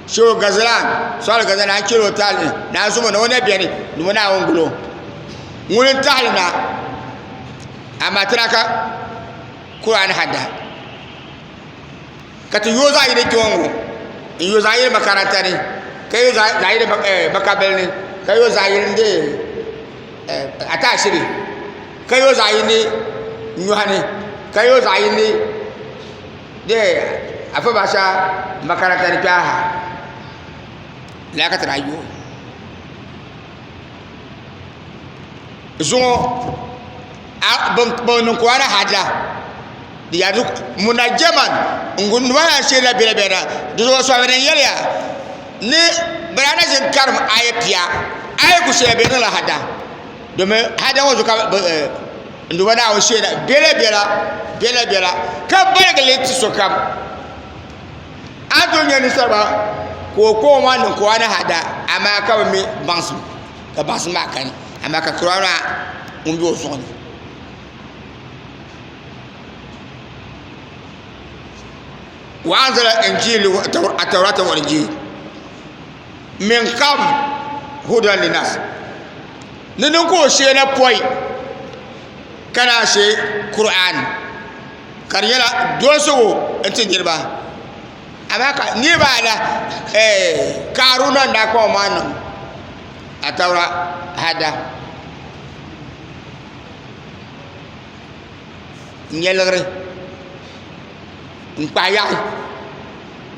Speaker 5: Shehu Gazalan Sɔli Gazalan n chɛrɛ o taali ni a zumo ni o na biɛni ni o Naawuni gulo ŋuni n taɣali na amaa ti daa ka Kurani hadda ka ti yooi zaɣ yini kpɛ ŋɔ n yooi zaɣ yini makaranta ni ka yooi zaɣ yini makabili ni ka yooi zaɣ yini ataashiri ka yooi zaɣ yini nyoɣani ka yooi zaɣ yini afa basha makaranta ni kpɛha laa ka ti daa yooi zuŋɔ bin niŋ kuhara hada di yaa munajaman nima yaa sheela bela bela di zuɣu sɔhimi din yɛliya ni bi daa na ʒini karim aya pia aya ku shɛli bi niŋla hada domin hada ŋɔ zuɣu ka N Duuma Naawuni sheena bela bela, bela bela, ka baligi li ti sokam. A ni tooi nya ninsal gba ka o kpaŋ o maŋ niŋ ka o ni hada, amaa ka bi mi baŋsim, ka baŋsim maa kani, amaa ka Kuraani maa ŋun be o zuɣu ni. Wa anzala injil at-taurata wal injil min qabl hudan linnas. Ni niŋ ka o sheena pɔi ka naan shee Kur'aan ka di nyɛla dolsigu n-ti niriba amaa ka niriba ala Kaaruna n-daa kpaŋ o maŋ niŋ Atawura hada n-nyɛ liɣiri n-kpahi yaɣi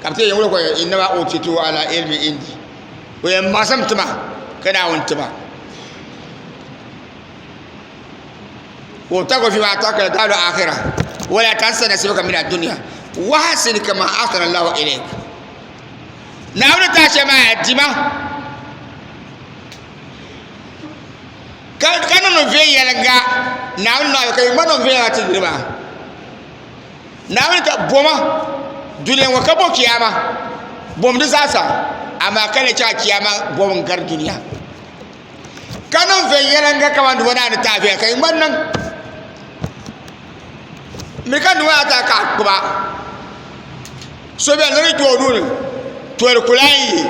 Speaker 5: ka bɛ ti yɛn wuhi innama utitu ala ilmi indi. O yɛn maɣasim tima ka Naawuni tima. Wabtaghi fima ataka daaru akhira wala tansa nasibaka min adunya wa ahsin kama ahsana Allahu ilayk. Naawuni tahi shɛli maa yaa dima ka niŋdi viɛnyɛliŋga Naawuni naai ka yi gba niŋ viɛnyɛliŋga ti niriba. Naawuni ka boma dunia ŋɔ ka bo kiyama bom di zaasa amaa ka le chaŋ kiyama bom n gari dunia ka niŋ viɛnyɛliŋga kamani di ŋɔ ni taai viɛla ka yi ŋmani niŋ mi ka di ŋɔ ata ka a kpuba so bɛni ni di o nuuni toli ku lahi yi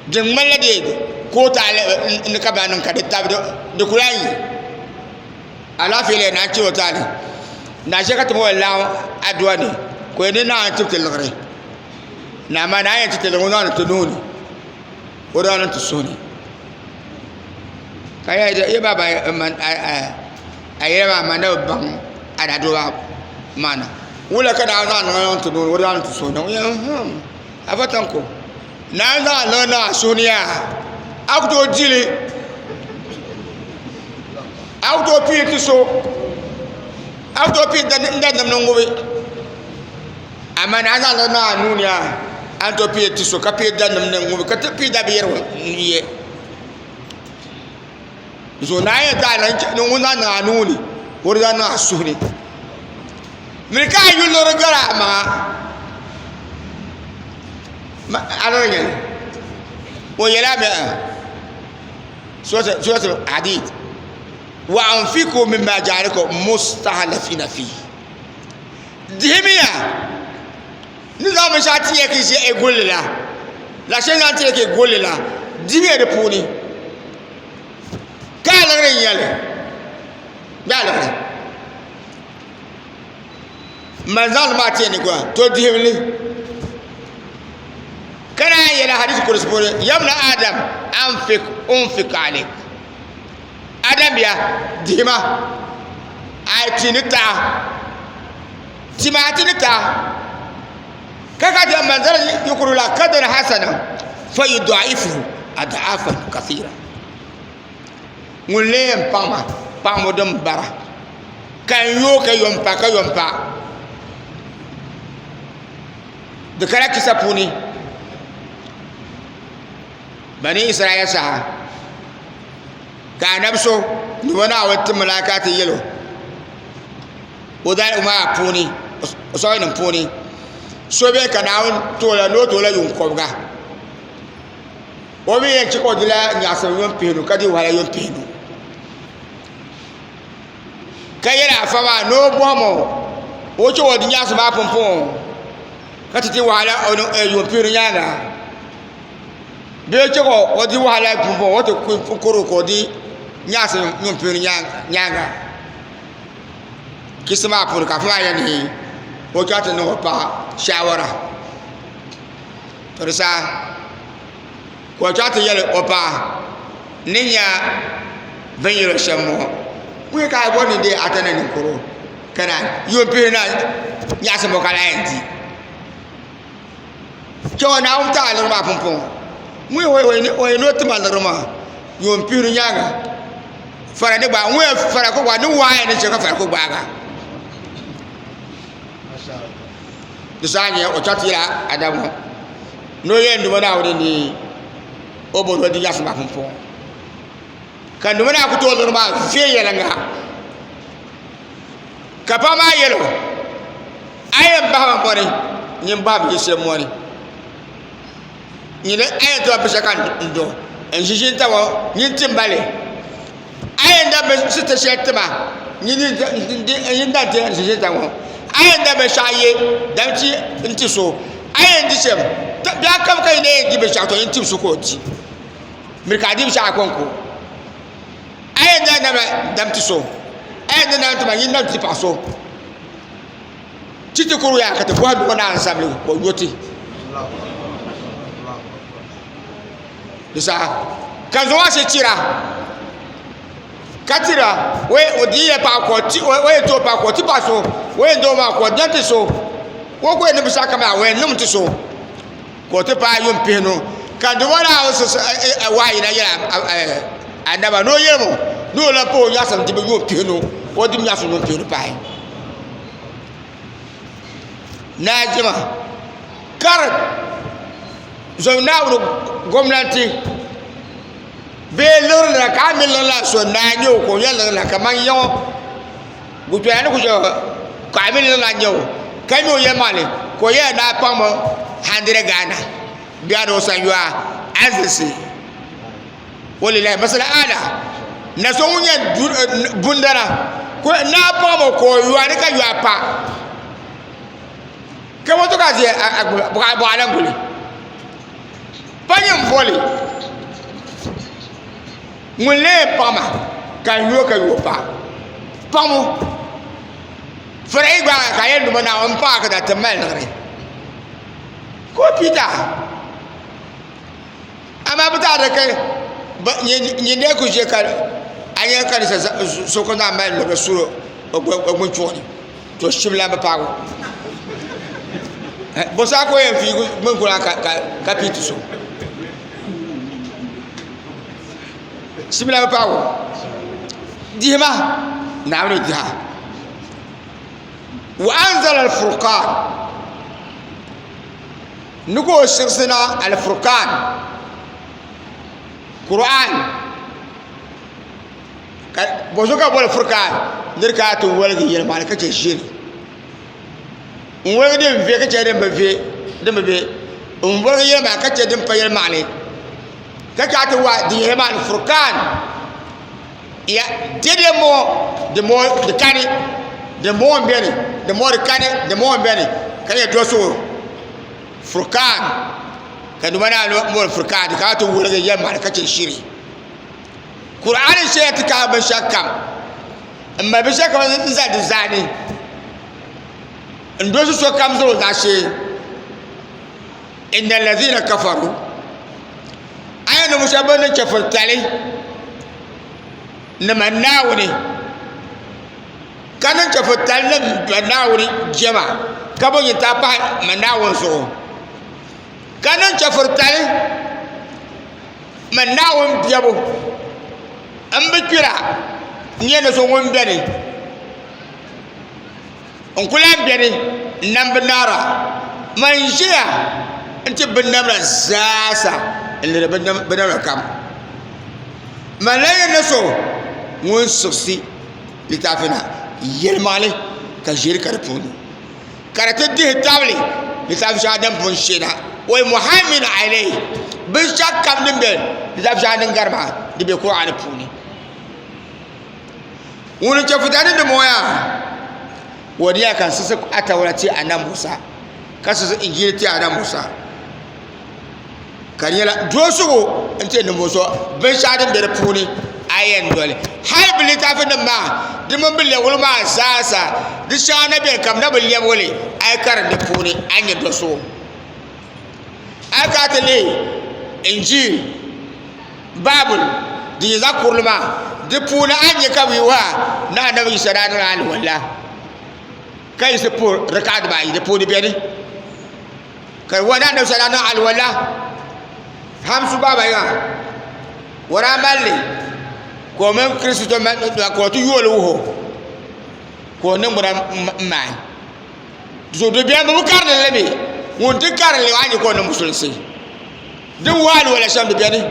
Speaker 5: din ŋmanila dee koota ni ka bi niŋ ka di tabi di ku lahi yi. Alaafee le naa chɛ o taali naa shɛli ka ti ŋɔ laɣim aduwa ni ka o ni naa ti ti liɣiri ni amaa naa yɛn ti ti liɣiri o zaŋdi ti nuuni o daa niŋ ti suhu ni ka yɛ baaba a yɛla maa man na bi baŋ a daa doo maa maana wula ka naa zaŋ niŋ ti nuuni o daa niŋ ti suhu ni o yɛli hmm afa tanko naa zaŋ niŋ niŋ a suhu ni yaa a ku tooi dili A ku tooi pii ti so a ku tooi pii n da nim ni ŋubi amaa ni a zaŋdi niŋ a nuuni a ni tooi pii ti so ka pii da nim ni ŋubi ka ti pii da binyɛrigu n yɛ so naa yɛn ti ni ŋun zaŋ niŋ a nuuni ka o di zaŋ niŋ a suhu ni miri ka a yu liɣiri gari a maŋa a ni nyɛli o yɛla mi suratul hadid wa anfiku mimma ja'alakum mustahlafina fi dihimiya ni zaŋ binshaɣu ti ya ka yi ʒe gulli la la shɛli zaŋ ti ya ka yi gulli la dihimiya di puuni ka a liɣiri n-nyɛ li bee a liɣiri. Man zaŋli maa ti ni gba to dihimli ka naan yɛli hadisi kurisi puuni yabna adam anfik unfik alik adam ya dihima a ti ni taɣa tima a ti ni taɣa ka ka ti man zala yukuru la kadar hasana fa yudaifuhu adafan kathira ŋun lee yɛn paɣ ma paɣibu din bara ka n yooi ka yom pa ka yom pa di kala kisa puuni bani israɛl saha ka anabi so ni o naawuni tim malaika ti yɛl o o daalibu maa puuni o sɔhinim puuni so beni ka naawuni ti o la ni o ti o la yuun kɔbiga O mi yɛn chɛ ka o dila nyaɣisim yuun pihinu ka di wahala yuun pihinu. Ka yɛli afa maa ni o bɔhim o, o chɛ o di nyaɣisim maa pumpɔŋɔ ka ti ti wahala yuun pihinu nyaaŋa bee o chɛ ka o di wahala pumpɔŋɔ o ti kuri o ka o di nyaɣisim yuun pihinu nyaaŋa. Kisi maa puuni ka afa maa yɛli ni o chaŋ ti niŋ o paɣa shaawara. To di saha ka o chaŋ ti yɛli o paɣa ni nya binyɛro shɛm ŋɔ ŋun ka a bɔri ni deei ata ni ninkuro ka naan yuun pihi na nyaɣasim ka lahi yɛn di kpɛŋɔ naawuni ti a liɣiri maa pumpɔŋɔ ŋun o yɛn ni o tima liɣiri maa yuun pihinu nyaanga fara ni gbaai ŋun yɛn fara ku gbaai ni waaya ni chɛ ka fara ku gbaaga Di saha nyɛ o chaŋ ti yɛli Adamu ni o yɛli Duuma Naawuni ni o bɔri o di nyaɣisim maa pumpɔŋɔ. Ka Duuma Naawuni ku tooi liɣiri maa viɛnyɛliŋga. Ka paɣa maa yɛli o, A yɛn bahi ma mɔri, nyin bahi mi shɛli mɔri. Nyini a yɛn ti ma binshɛli ka n do n ʒi ʒini taba nyin ti ma li. A yɛn da bi siti shɛli ti ma nyin da ti n ʒi ʒini taba ŋɔ. A yɛn da binshɛɣu ye damchi n ti so. A yɛn di shɛm biɛɣu kam ka yi na yɛn di binshɛɣu to nyin tim so ka o di. Miri ka a di binshɛɣu a kɔŋko. A yɛn da nama dam ti so. A yɛn da nama ti ma nyin dam ti paɣa so. Ti ti kuri yaa ka ti bɔhi duɣu naan zabili ka o yo ti. Di saha ka zuɣu ase chira ka tira o di yɛ paɣa ka o ti o yɛn ti o paɣa ka o ti paɣa so o yɛn doo maa ka o dɛm ti so o ku yɛn niŋ binshɛɣu kam maa o yɛn niŋmi ti so ka o ti paai yuun pihinu ka di ŋɔ naa wahayi na yɛli anaba ni o yɛlimi ni o lahi pa o nyaɣasim dibu yuun pihinu o dim nyaɣasim yuun pihinu pahi Naa jima kari zom Naawuni gomnanti bee liɣiri na ka a mi liɣiri la so naa n nyɛ o ka o nyɛ liɣiri na kamani yiŋɔ Gukpɛla ni ku chɛ ka a mi liɣiri la nyɛ o ka nyɛ o yɛlimaŋli ka o yɛla ni a paŋmi handiri Ghana bee a ni o sanyoa azinsi walilahi masala ala na so ŋun nyɛ bundana ka naa paŋmi ka o yoa ni ka yoa pa ka moto ka ʒiya boɣala guli pa nyɛ n boli ŋun lee paɣama ka n yo ka yo pa paɣamu fara yi gbaai ka yɛn duma naawuni paɣa ka ti mali liɣiri ka o pita amaa bi taɣari ka nyin dee ku ʒe ka a nyɛ ka so ku naan mali liɣiri suri o gbuni chuɣu ni to shim lan bi paagi o bo saha ka o yɛn fiigi gbuni kuna ka pii ti so shim lan bi paagi o dihima naawuni diha wa anzala al-furqan Ni ka o siɣisi na Al-Furqaan, Qur'an, ka bozuɣu ka bɛ boli Furqaan ni di kana ti woligi yɛlimaŋli ka chɛ ʒiri n-woligi din be ka chɛ din bi be n-woligi yɛlimaŋli ka chɛ din pa yɛlimaŋli ka chɛ a ti wa di yɛlimaŋli Furqaan ya dɛdɛ mɔɔ di mɔɔ di kani di mɔɔ n bɛni di mɔɔ di kani di mɔɔ n bɛni ka nyɛ dɔsigu furkaan ka nima naa mɔri furkaan ka ti wuligi yɛlimaŋli ka chɛ shiri kur'aani shɛya ti kahi binshɛɣu kam n mali binshɛɣu kam n zali di zaani. N dolisi sokam zaŋ o zaashee. Inna allazina kafaru aya ni shɛba ban niŋ chɛfuritali ni man Naawuni ka niŋ chɛfuritali ni man Naawuni jɛma ka bo nyintaa pahi man Naawuni zuɣu ka niŋ chɛfuritali man Naawuni bebu n bi kpira n nyɛ ni so ŋun beni N ku lahi beni n nam bi naara. Man ʒiya n-ti binnamda zaasa n-liri binnamda kam. Man lahi nyɛ ni so ŋun siɣisi litaafi na yɛlimaŋli ka ʒiɛri ka di puuni, ka di ti dihi tabili litaafi shɛŋa din pun she na. Wal-muhaiminu alayhi, binshɛɣu kam din be litaafi shɛŋa din gari maa di be Kur'aani puuni. Ŋuni n-chɛ futa ni dimbɔŋɔ yaa? Wadiya ka n siɣisi Atawura ti Anabi Musa, ka siɣisi Injili ti Anabi Musa, ka di nyɛla doosigu n-ti ninvuɣ so binshɛɣu din be di puuni a yɛn doli. Hal bɛ litaafinim maa di mini bɛ lɛbigili maa zaasa di shɛŋa na beni ka bɛ na bi lɛbigi li, a yi karim di puuni a ni nya doosigu. A yi kana ti lihi Injil Baabul din nyɛ zaɣ kurili maa di puuni a ni nyɛ ka bɛ wuhi a ni Anabi Yisa daa niŋla alwala ka yiɣisi puhi rakaɣa dibaayi di puuni beni ka di wuhi ni Anabi Yisa daa niŋ alwala Hamsu baaba yiŋa o daa mali li ka o mini Kristo ka o ti yooli wuhi o ka o niŋgbuna maai so di beni bɛ bi karindi li mi ŋun ti karili a ni nyɛ ka o niŋ musulinsi Din wuhi alwala shɛm di beni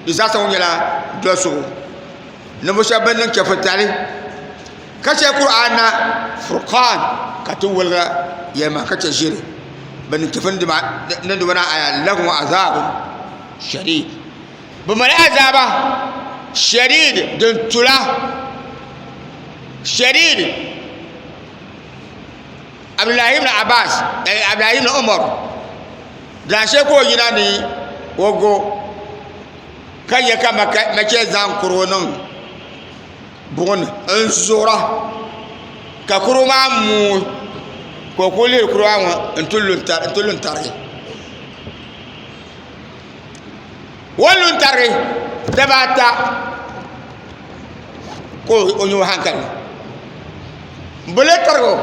Speaker 5: di zaasa ŋɔ nyɛla dolisigu ninvuɣ shɛba ban niŋ chɛfuritali ka chɛ Kur'aan na Furqaan ka ti woligira yɛlima ka chɛ ʒiri ban niŋ chɛfurinima na aya lahum azaabun shadiid bɛ mali azaaba shadiid din tula shadiid Abdullahi ibn Abbas Abdullahi ibn Umar Daanshee ka o yina ni o go ka yɛ ka machɛli zaŋ kurigu niŋ buɣum ni n zuɣura ka kurigu maa mooi ka o ku lihiri kurigu maa ŋɔ n ti lu n tarigi o ni lu n tarigi dabaata ka o nyɛ o hankali bi lee tarigi o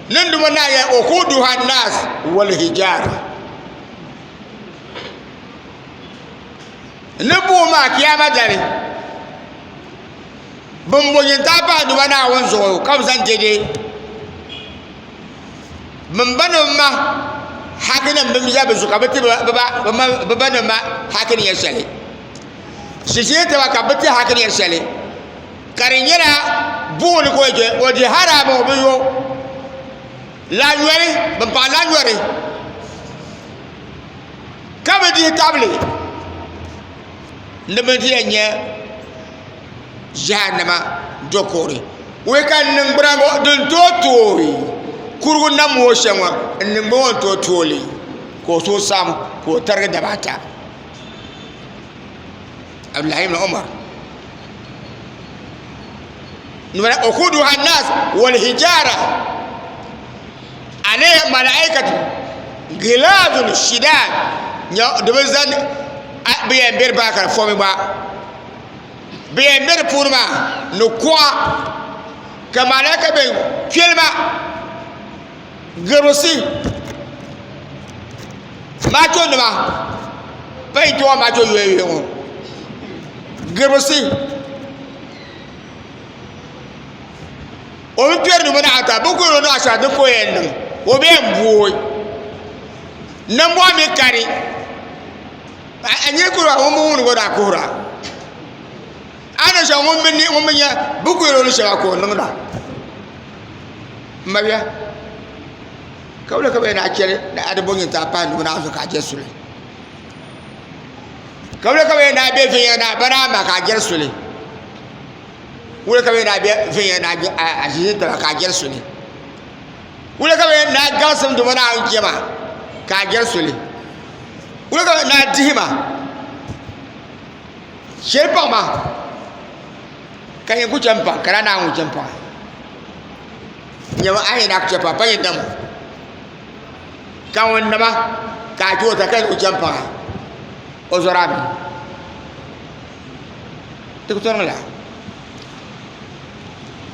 Speaker 5: ninduma naa yɛli wakuduha naas wal hijaara ni buɣum maa kiyama dali bin bo nyintaa pahi duba Naawuni zuɣu ka bi zaŋ dɛdɛ bin ba nim ma haki nim bin ʒɛ bi zuɣu ka bi ti bi ba nim ma haki ni yɛ shɛli shiʒee taba ka bi ti haki ni yɛ shɛli ka di nyɛla buɣuli ka o je o di haraami o bi yo lanyɔri bin paɣa lanyɔri ka bi dihi tabili ni bi ti yɛn nyɛ jahannama dokuɣuri wai ka n ningbuna ŋɔ din tooi tooi kurigu nam ŋɔ shɛm ŋɔ n ningbuna ŋɔ n tooi tooli ka o suhu saɣam ka o tarigi dabaata Abdullahi ibn Umar وقودها الناس والحجارة عليها ملائكة غلاظ شداد di bi zani bi yɛn bɛ baa ka di fomi gba bi yɛn bɛ di puuni maa ni kuɣa ka malaika bɛ kpɛlima Gabisi maato nima pa yi tooi maato yoya yoya ŋɔ gabisi o bi kpɛri ni ata bi ku yɛli ni asa di ko yɛn niŋ o bi yɛn booi namboɣu mii kani a nyɛ kuri ŋun bi wumdi o daa kuhura a ni shɛm ŋun bi nya bi ku yɛli o ni shɛŋa ka o niŋda N mabia ka wula ka bi yɛn a chɛli ni a di bo nyintaa pahi nuu naa zuɣu ka a jɛ suli ka wula ka bi yɛn a bɛ viɛnyɛla ni a ba ni a ma ka a jɛri suli wula ka bi yɛn a bɛ viɛnyɛla ni a ʒi taba ka a jɛri suli wula ka bi yɛn a gaŋsim duma ni a jɛma ka a jɛri suli wula ka bi yɛn a dihima shɛli paɣa ma ka yɛn ku chɛ n paɣa ka daa naan ŋun chɛ n paɣa. Nyama a yi na ku chɛ pa pa yi nam o. Ka ŋun nama ka a chɛ o ta ka o chɛni paŋa o zɔri a mi. Di ku tɔriŋ la.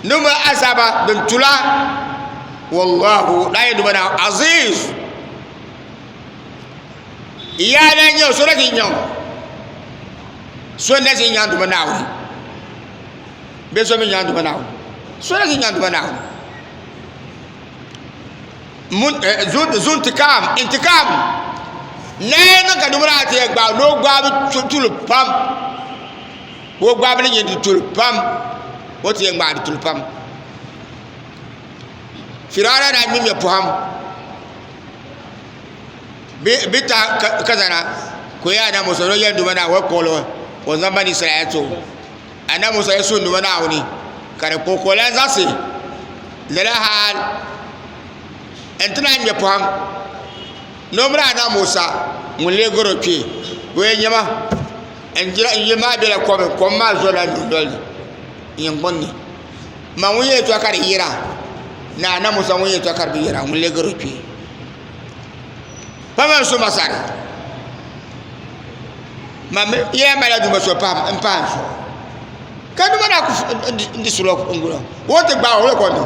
Speaker 5: Niŋmi azaaba din tula wallahu la yɛ duma na aziz yaa na nyɛ so na ti nyaŋ so na ti nyaŋ duma naawuni bee so mi nyaŋ duma naawuni so na ti nyaŋ duma naawuni mun zuntikam intikam nayi niŋ ka duma naa ti yɛn gbaai ni o gbaabu tuli pam o gbaabu ni nyɛ di tuli pam o ti yɛn gbaai di tuli pam Firawuna daa ŋmɛ pɔhim bi ta kazana ka o yɛli Anabi Musa ni o yɛli Duuma Naawuni o kpuɣili o zaŋ Bani Israila ti o Anabi Musa yi suhi Duuma Naawuni ka di kpuɣi ka o lahi zaɣisi lala hali n ti naan ŋmɛ pɔhim ni o mini Anabi Musa ŋun lee gari o kpee o yɛn nyɛ ma n yili maa bela kom ni kom maa zɔrila dundoli ni n yɛn gbunni ma ŋun yɛltɔɣa ka di yira ni Anabi Musa ŋun yɛltɔɣa ka di bi yira ŋun lee gari o kpee pa man so masari man mi yɛn mali duuma so pahi n pahi n zuɣu ka duuma daa ku di suro n guli o o ti gbaagi o ko ni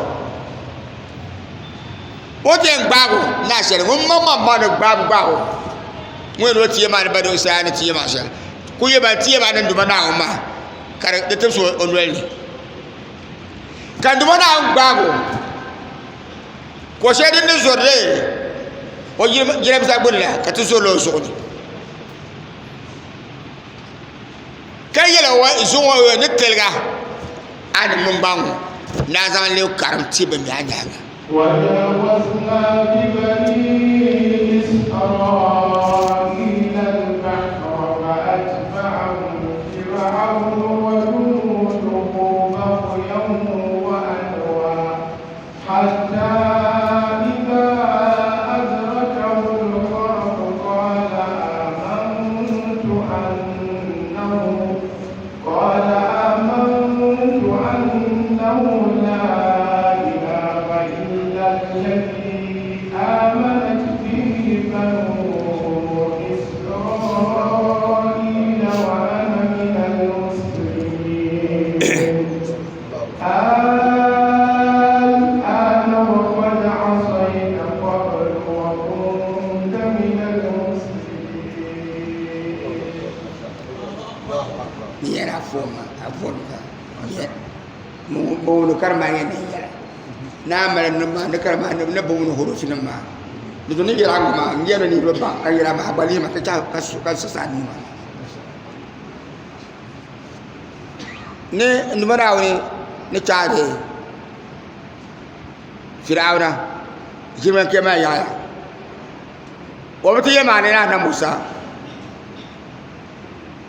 Speaker 5: o ti yɛn gbaagi o na shɛli ŋun maŋ maŋ maŋ ni gbaabu gbaagi o ŋun yɛn o tiɛ maa ni ba do saa ni tiɛ maa shɛli ku yɛ ba tiɛ maa ni duuma Naawuni maa ka di tibisi o noli ni ka duuma Naawuni gbaagi o ko shɛli din ni zori li o jiranbiisa gbuni la ka ti zori li o zuɣu ni ka yɛli o zuŋɔ ni tiliga a ni ŋun gbaŋ ŋɔ ni a zaŋ leei karim ti bin bɛ a nyaanga.
Speaker 6: وجاوزنا ببني إسرائيل البحر فأتبعهم فرعون وجنوده بغيا وعدوا حتى إذا أدركه الغرق قال آمنت أنه قال آمنت أنه لا إله إلا الذي آمنت به بنو إسرائيل وأنا من المسلمين. الآن وقد عصيت قبل وكنت من المسلمين.
Speaker 5: Ni yɛla afooma afooni ka bawuni karima yɛn ni yɛla ni a mali ni maa ni karima ni bawuni hurufi nim maa di ni yɛla ŋɔ maa n yɛli ni bi baŋ ka yɛla maa gba lihima ka ka sa nuu maa ni nima Naawuni ni chaai Firawuna ʒiɛmani kpɛ maa yaɣaya o bi ti yɛli maa ni Anabi Musa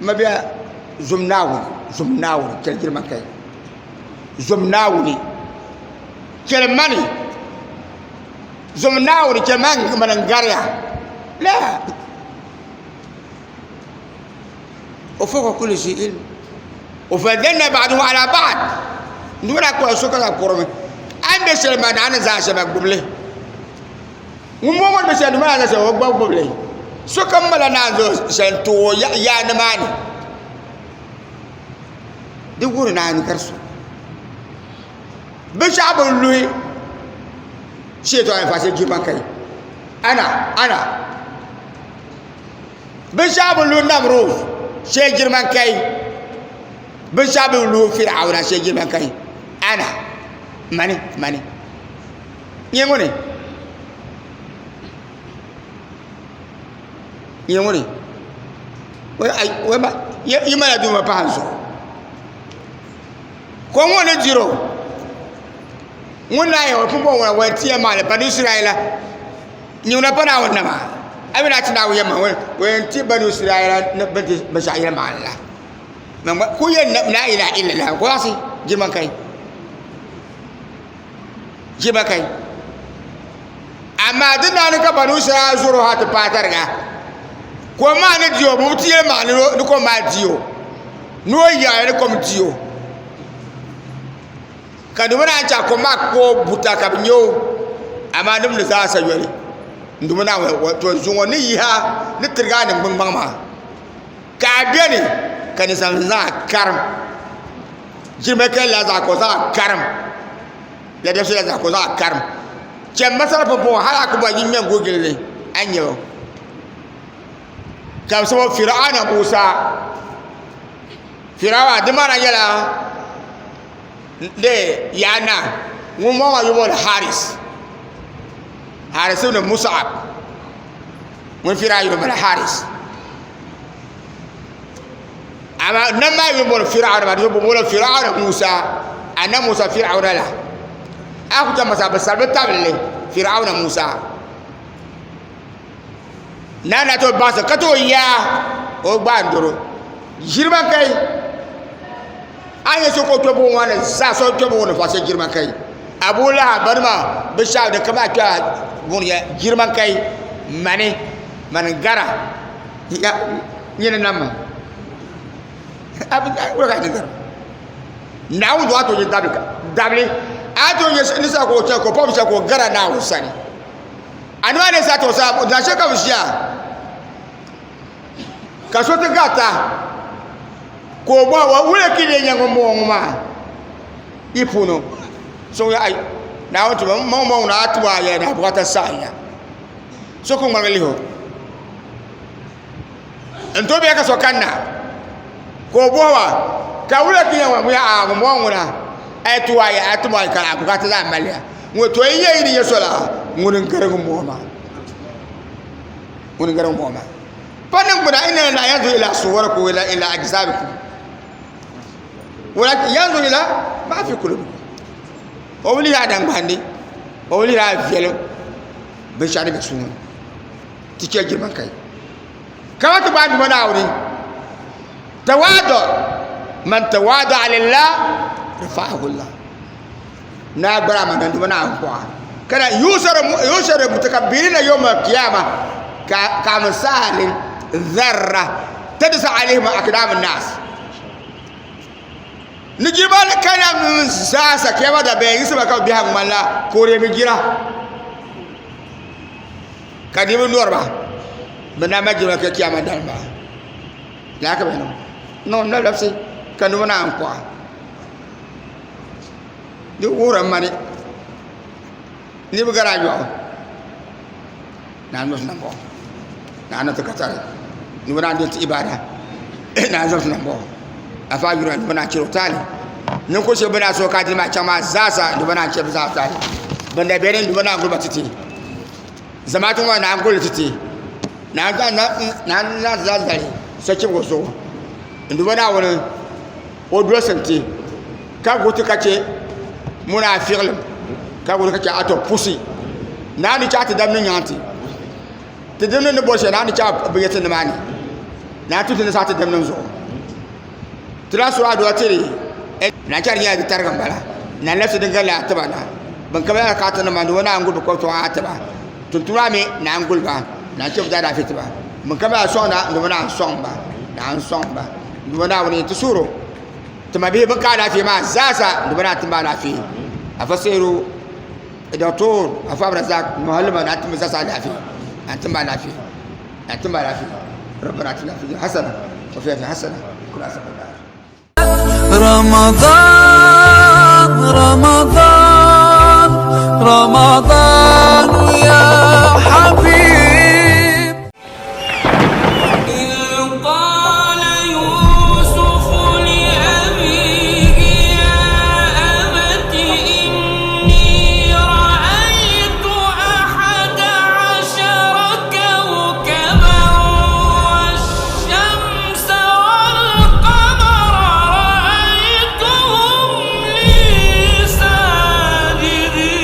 Speaker 5: Mabia zom Naawuni zom Naawuni chɛli jilima kai zom Naawuni chɛli mani zom Naawuni chɛli mani mani n gariya la وفوق كل ذي علم وفضلنا بعضهم على بعض نورا ko so ka kurmi an be shɛli maa ni zaa shɛba gbubili ŋun bɔŋɔ ŋun be shɛli maa ni zaa o gba gbubili sokam mala naan zo shɛli n ti o yaa nimaani di wuhiri ni a ni gari so binshɛɣu bi luhi shɛtɔɣa ni faasi jima kai ana ana binshɛɣu bi luhi namrus shee girman kai binshɛɣu bi luhi firawuna shee girman kai ana mani mani nyɛ ŋuni nyɛ ŋuni yi mala duuma pahi n zuɣu kom ŋɔ ni diro ŋun na yɛ o pun bɔŋɔ ŋuna wɛn tiya maali bani israila nyuna pa naawuni nama a mi na ti naawuni yɛm wɛn ti bani israila ni bin ti binshaɣu yɛli maali la man gba ku yɛn la ilaha illallah ko yaɣasi jima kai jima kai amaa di naani ka bani israila zoro ha ti paai tariga kom maa ni di o bi ti yɛli maali ni kom maa di o ni o yaɣaya ni kom di o. Ka di mi naan chɛ a kom maa ka o buta ka bi nya o, amaa nim ni zaa sa yoli n di mi Naawuni to zuŋɔ ni yihi a ni tirigi a niŋgbuŋ gbaŋ maa ka a beni ka ninsal zaŋ a karim jilima ka la zaɣ ka o zaŋ a karim la dabisi la zaɣ ka o zaŋ a karim chɛ masala pumpɔŋɔ hali a ku bɔri nyin ŋmɛ n-guui gili li a ni nya o ka bi sabo Fir'auna Musa Fir'auna di maana nyɛla de yaa naa ŋun maa maa yuli Haris Haris ibn Mus'ab ŋun Fir'auna yuli bala Haris amaa nam maa yuli boli Fir'auna maa di zuɣu bi boli Fir'auna Musa annabi Musa Fir'auna la a ku chɛ masa bi sari bi tabili Fir'auna Musa naa na tooi baŋsi ka tooi yaa o gbaai n doro ʒiri man kai a nyɛ so ka o kpɛ buɣum maa ni zaa so kpɛ buɣum ni fa shɛ jiriman kai abu lahab bani maa bi shɛba di kama kpɛ buɣum ya jiriman kai mani mani gara ya nyini nam ma abi wula ka ni gara naawuni zuɣu a to nyɛ dabili dabili a to nyɛ ni sa ka o chɛ ka o pɔbi shɛ ka o gara naawuni sani a ni maa ni sa to sa da shɛ ka bi ʒiya ka so ti garita ka o bɔhi wa wula ka yi lee nyɛ ŋun bɔŋɔ ŋɔ maa yi puuni so ŋun ai Naawuni tuma m maŋ maŋ a tuma a yɛla ni a bukata saɣiya so ku ŋmaligi lihi o n tooi bɛ ka so kanna ka o bɔhi wa ka wula ka nyɛ ŋun a ŋun bɔŋɔ ŋuna ai tuwa a yɛla a tuma ka a bukata zaa maliya ŋun to yi nyɛ yi ni nyɛ so la ŋuni n garigi ŋun bɔŋɔ maa ŋuni n garigi ŋun bɔŋɔ maa Pa niŋgbuna inna la yanzuru ila suwarikum wala ila ajsamikum walakin yanzuru ila ma fi kulubikum o bi lihi a dangbahandi o bi lihi a viɛlim binshɛɣu din be suhu ni ti chɛ girman kai kama ti gbaai Duuma Naawuni tawaadu man tawaada'a lillah rafa'ahu Allah naa gbara ma nan Duuma Naawuni kuɣa kana yusharu mutakabbirina yawma al-qiyama ka amsalin dharra tadsa alaihim aqdam an-nas ni jiriba ni kana min zaasa kiyama da bɛn yiɣisi ba ka bi biɛha ŋmanila kooremi jira ka di bi nɔriba bi na ma jiriba ka kiyama dali maa laa ka bi niŋ niŋ na labisi ka Duuma Naawuni kuɣa Di wuhiri mani niriba gari ayɔbu naa n-zaŋ nambɔɣu naa ni ti ka tari ni bɛ naan di ti ibaada naa n-zaŋ nambɔɣu afa yura ni bɛ naan chɛri o taali ninkurugu shɛba bɛ ni daa suhi ka adili maa chaŋ maa zaasa ni bɛ naan chɛ bɛ zaa taali ban daa be ni ni bɛ naan guli ba ti ti zamaatu ŋɔ naan guli ti ti naan zaŋ zali sochibigi zuɣu n-duba Naawuni o dolisi ti ka guhi ti ka chɛ munaafiɣilim ka guhi ka chɛ a to pusi naa ni chaɣ ti damdi nyaŋ ti ti dimdi ni bɔri shɛli naa ni chaɣ bi yɛti nimaani naa ti ti ni saɣ ti dimnim zuɣu ti daa suri aduwa tiri na chɛri nyɛla di tariga n bala na labisi din galli a tiba na bin ka bala ka ti nima ni o naan guli bi kɔbi tɔŋ a tiba tuntumda mi naan guli ba na chɛ bi daa daa fi tiba bin ka bala sɔŋ na ni o naan sɔŋ ba naan sɔŋ ba Duuma Naawuni ti suhiri o ti mabihi bɛn ka alaafee maa zaasa Duuma Naa ti ma alaafee Afa Seeru Doctor Afa Abdulrazak Muhallima Naa ti mi zaasa alaafee Naa ti ma alaafee Naa ti ma alaafee Rabbana atina fid dunya hasana wa fil akhirati hasana wa qina azaban nar.
Speaker 4: رمضان رمضان رمضان يا حبيب
Speaker 6: إذ قال يوسف لأبيه يا أبت إني رأيت أحد عشر كوكبا والشمس والقمر رأيتهم لي ساجدين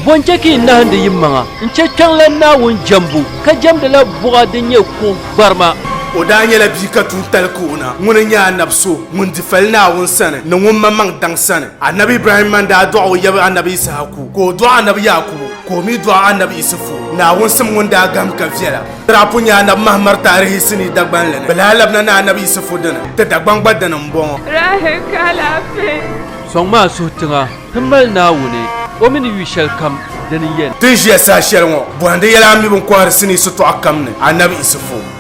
Speaker 1: Bɔ n-chɛ ka yi nahindi yimaŋa n-chɛ kpiɔŋlan Naawuni jɛmbu, ka jɛmdila buɣa din nyɛ kuɣ gbarima?
Speaker 2: O daa nyɛla bia ka tuuntali ka o na. Ŋuni n-nyɛ anabi so ŋun di fali Naawuni sani ni ŋun maŋmaŋ daŋ sani. Anabi Ibrahimma n-daa dɔɣi o yaba anabi Yisahaku, ka o dɔɣi anabi Yaakubu, ka o mi dɔɣi anabi Isufu. Naawuni sim ŋun daa gahim ka viɛla. Ti daa pun nya anabi Mahamar taarihi sinii Dagbanli ni. Bɛ lahi labina ni anabi Isufu dini. Ti Dagbaŋ gba dini m-bɔŋɔ.
Speaker 3: Rahi ka alaafee.
Speaker 1: Sɔŋmi a suhu tiŋa ti mali Naawuni, o mi ni yu shɛlikam dini yɛn.
Speaker 2: Ti ni ʒiya saha shɛli ŋɔ, bɔhindi yɛla a mi bɛ ni kɔhiri sinii sitɔɣu kam ni, Anabi Isufu.